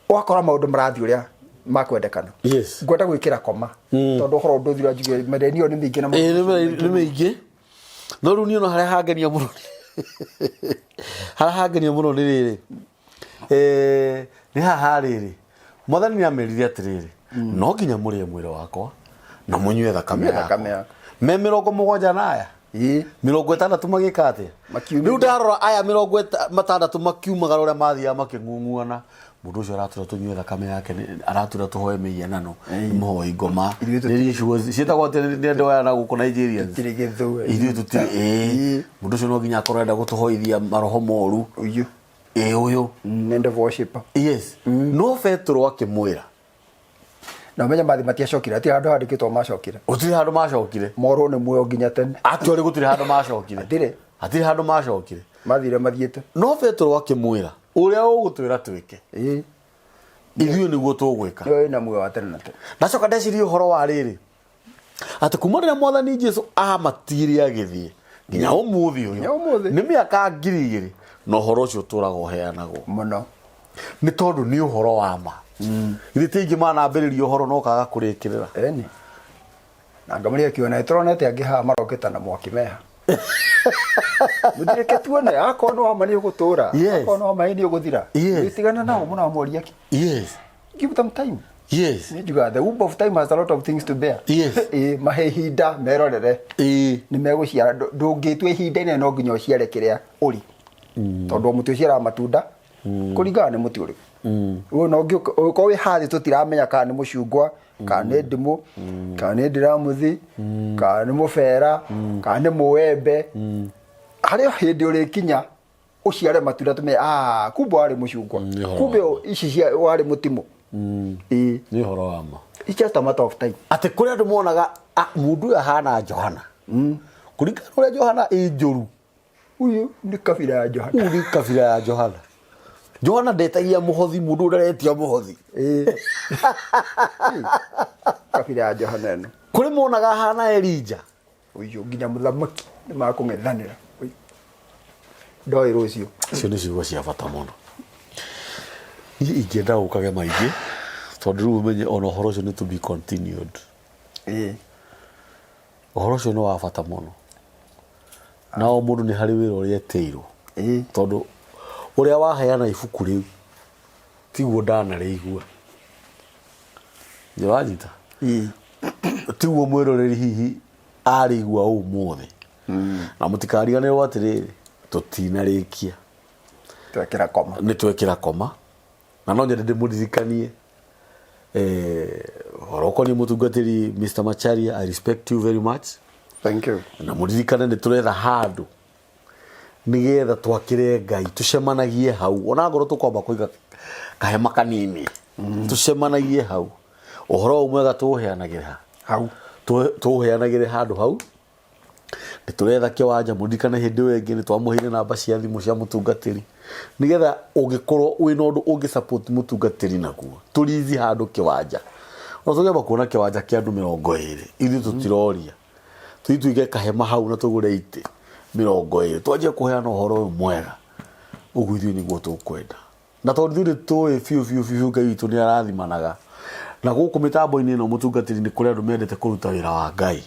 Speaker 2: wakora maũndũ marathiĩ ũrĩa makwendekana. Ngwenda gwĩkĩra koma, tondũ ũhoro ndũthira njuge mĩrenio nĩ mĩingĩ na
Speaker 1: Ĩĩ, nĩ mĩingĩ, no rĩu niĩ ona harĩa hangenia mũno, harĩa hangenia mũno nĩ rĩrĩ, nĩ haha rĩrĩ, Mwathani nĩ amerire atĩrĩrĩ, no nginya mũrĩe mwĩrĩ wakwa na mũnyue thakame
Speaker 2: Mũnyue thakame
Speaker 1: yakwa.
Speaker 2: Yakwa.
Speaker 1: Me 70 na aya 60 magĩka atĩa?
Speaker 2: Makiumĩria.
Speaker 1: Rĩu ndarora aya 60 makiumagara ũrĩa mathiaga makĩng'ung'uana, mũndũ ũcio aratwĩra tũnyue thakame yake, aratwĩra tũhoe mĩhianano, nĩ mũhoi ngoma.
Speaker 2: Ithuĩ
Speaker 1: Nĩ ciugo ciĩtagwo atĩa nĩ andũ aya na gũkũ Nigerians?
Speaker 2: Tũtirĩ gĩthũ.
Speaker 1: Ithuĩ tũtirĩ, ĩĩ, mũndũ ũcio no nginya akorwo arenda gũtũhoithia maroho moru.
Speaker 2: Ũyũ.
Speaker 1: Ĩĩ, ũyũ.
Speaker 2: Nĩ devil worshipper.
Speaker 1: Yes, no Petero akĩmwĩra.
Speaker 2: Na ũmenye mathi matiacokire, hatirĩ handũ handĩkĩtwo macokire.
Speaker 1: Gũtirĩ handũ macokire.
Speaker 2: Morwo nĩ muoyo nginya tene.
Speaker 1: Actually gũtirĩ handũ macokire.
Speaker 2: Hatirĩ.
Speaker 1: Hatirĩ handũ macokire.
Speaker 2: Mathire mathiĩte.
Speaker 1: No Petero akĩmwĩra, ũrĩa ũgũtwĩra twĩke, ithuĩ nĩguo tũgwĩka.
Speaker 2: Nĩwe wĩna muoyo wa tene na tene.
Speaker 1: Ndacoka ndeciria ũhoro wa rĩrĩ, atĩ kuma rĩrĩa Mwathani Jesu amatigire agĩthiĩ nginya ũmũthĩ ũyũ,
Speaker 2: Nginya ũmũthĩ.
Speaker 1: nĩ mĩaka 2000, na ũhoro ũcio ũtũraga ũheanagwo.
Speaker 2: Mũno.
Speaker 1: Nĩ tondũ nĩ ũhoro wa ma. Githĩ ti aingĩ manambĩrĩria ũhoro no kaga kũrĩkĩrĩra?
Speaker 2: Eni na ngamũria akiona tũronete angĩ haha marokĩta na mwaki meha, mũtireke tuone akorwo nĩ wama nĩ ũgũtũra, akorwo nĩ wama nĩ ũgũthira. Tigana nao mũno, amoria ki. Give them time. Nĩ njugaga the womb of time has a lot of things to bear. Ĩ, mahe ihinda merorere. Nĩ megũciara. Ndũngĩtua ihinda inene, no nginya ũciare kĩrĩa ũrĩ, tondũ o mũtĩ ũciaraga matunda kũringana nĩ mũtĩ ũrĩkũ. Ũyũ no ũngĩkorwo wĩ hathĩ, tũtiramenya kana nĩ mũcungwa, kana nĩ ndimũ, kana nĩ ndiramuthi, kana nĩ mũbera, kana nĩ mũembe. Harĩ o hĩndĩ ũrĩkinya ũciare matunda tũmenye, ah, kumbe warĩ mũcungwa.
Speaker 1: Nĩ ũhoro
Speaker 2: kumbe
Speaker 1: wa
Speaker 2: ici cia warĩ mũtimũ. Ĩĩ.
Speaker 1: Nĩ ũhoro wa ma.
Speaker 2: It's just a matter of time.
Speaker 1: Atĩ kũrĩ andũ monaga, ah, mũndũ ũyũ ahana Johana, kũringana na ũrĩa Johana ĩ njũru.
Speaker 2: Ũyũ nĩ kabira ya Johana.
Speaker 1: Ũyũ nĩ kabira ya Johana. Johana ndetagia mũhothi, mũndũ ũrĩa aretia mũhothi.
Speaker 2: Ĩĩ. Kabira ya Johana ĩno.
Speaker 1: Kũrĩ monaga ahana Elija.
Speaker 2: Ũyũ nginya mũthamaki nĩ makũng'ethanĩra. Ũyũ. Ndoĩ rũciũ.
Speaker 1: Icio nĩ ciugo cia bata mũno. Niĩ ingĩenda ũkage maingĩ, tondũ rĩu ũmenye ona ũhoro ũcio nĩ to be continued. Ũhoro ũcio nĩ wa bata mũno, na o mũndũ nĩ harĩ wĩra ũrĩa etĩirwo, tondũ ũrĩa waheana ibuku rĩu tiguo ndanarĩigua. Nĩwanyita? Tiguo mwĩroreri hihi arĩigua ũmũthĩ. Na mũtikariganĩrwo atĩrĩrĩ, tũtinarĩkia.
Speaker 2: Twekĩra koma.
Speaker 1: Nĩ twekĩra koma, na no nyende ndĩmũririkanie ũhoro ũkoniĩ mũtungatĩri Mr. Macharia. I respect you very much.
Speaker 2: Thank you.
Speaker 1: Na mũririkane nĩ tũretha handũ nĩgetha twakĩre Ngai, tũcemanagie hau, ona ngorwo tũkwamba kũiga kahema kanini, tũcemanagie hau, ũhoro ũyũ mwega tũũheanagĩre ha
Speaker 2: hau.
Speaker 1: Tũũheanagĩre handũ hau. Nĩ tũretha kĩwanja. Mũririkane hĩndĩ ĩyo ĩngĩ nĩ twamũheire namba cia thimũ cia mũtungatĩri, nĩgetha ũngĩkorwo wĩna ũndũ ũngĩ support mũtungatĩri naguo, tũrithi handũ kĩwanja. No tũngĩamba kuona kĩwanja kĩa andũ 20, ithuĩ tũtiroria, tũthiĩ tũige kahema hau na tũgũre itĩ 20, twanjie kũheana ũhoro ũyũ mwega. Ũguo ithuĩ nĩguo tũkwenda, na tondũ ithuĩ nĩ tũĩ biũ biũ biũ Ngai witũ nĩ arathimanaga na gũkũ mĩtambo-inĩ ĩno, mũtungatĩri, nĩ kũrĩ andũ mendete kũruta wĩra wa Ngai.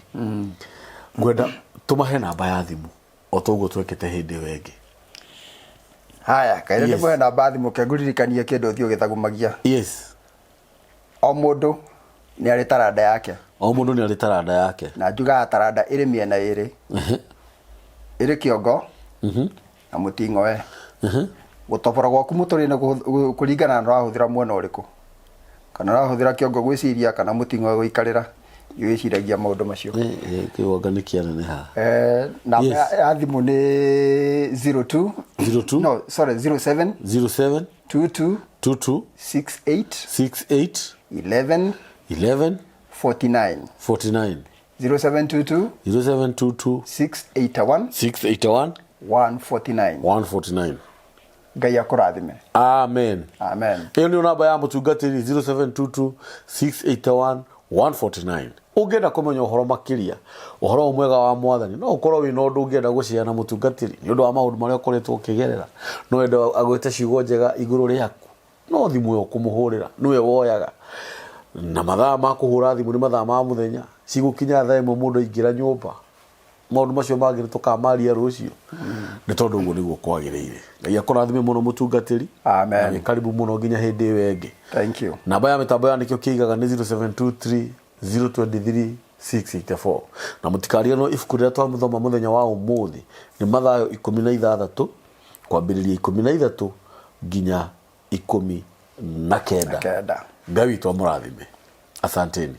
Speaker 1: Ngwenda tũmahe namba ya thimũ o ta ũguo twekĩte hĩndĩ ĩyo ĩngĩ.
Speaker 2: Haya, kaire. Ndĩmũhe namba ya thimũ, ke ngũririkanie kĩndũ ũthiĩ ũgĩthagumagia. O mũndũ nĩ arĩ taranda yake.
Speaker 1: O mũndũ nĩ arĩ taranda yake.
Speaker 2: Na njugaga taranda ĩrĩ mĩena ĩrĩ, ĩrĩ kĩongo na mũting'oe. Gũtobora gwaku mũtũrĩre kũringana na ũrahũthĩra mwena ũrĩkũ, kana ũrahũthĩra kĩongo gwĩciria kana mũting'oe gũikarĩra. Nĩ wĩciragia maũndũ macio.
Speaker 1: Kĩwanga nĩ kĩaneneha.
Speaker 2: Namba ya thimũ nĩ 02
Speaker 1: 02.
Speaker 2: No, sorry, 07
Speaker 1: 07
Speaker 2: 22
Speaker 1: 22
Speaker 2: 68
Speaker 1: 68
Speaker 2: 11
Speaker 1: 11.
Speaker 2: 49.
Speaker 1: 49.
Speaker 2: 0722
Speaker 1: 0722
Speaker 2: 681
Speaker 1: 681
Speaker 2: 149.
Speaker 1: 149.
Speaker 2: Ngai akũrathime.
Speaker 1: Amen.
Speaker 2: Amen.
Speaker 1: Ĩyo nĩyo namba ya mũtungatĩri, 0722 681 149. Ũngĩenda kũmenya ũhoro makĩria, ũhoro ũyũ mwega wa Mwathani, no ũkorwo wĩna ũndũ ũngĩenda gũcea na mũtungatĩri nĩ ũndũ wa maũndũ marĩa ũkoretwo ũkĩgerera, no wende agwĩte ciugo njega igũrũ rĩaku, no thimũ ĩyo kũmũhũrĩra nĩwe woyaga, na mathaa ma kũhũra thimũ nĩ mathaa ma mũthenya, cigũkinya thaa 1 mũndũ aingĩra nyũmba. Maũndũ macio mangĩ nĩ tũkamaria rũciũ, nĩ tondũ ũguo nĩguo kwagĩrĩire. Ngai akũrathime mũno, mũtungatĩri.
Speaker 2: Amen.
Speaker 1: Na wĩ karibu mũno nginya hĩndĩ ĩyo ĩngĩ.
Speaker 2: Thank you.
Speaker 1: Namba ya mĩtambo ya Nĩkĩo Kĩigaga nĩ 0723 023 684. Na mũtikariganĩrwo ibuku rĩrĩa twathoma mũthenya wa ũmũthĩ nĩ Mathayo 16, kwambĩrĩria 13 nginya 19.
Speaker 2: 9.
Speaker 1: Ngai witũ amũrathime. Asanteni.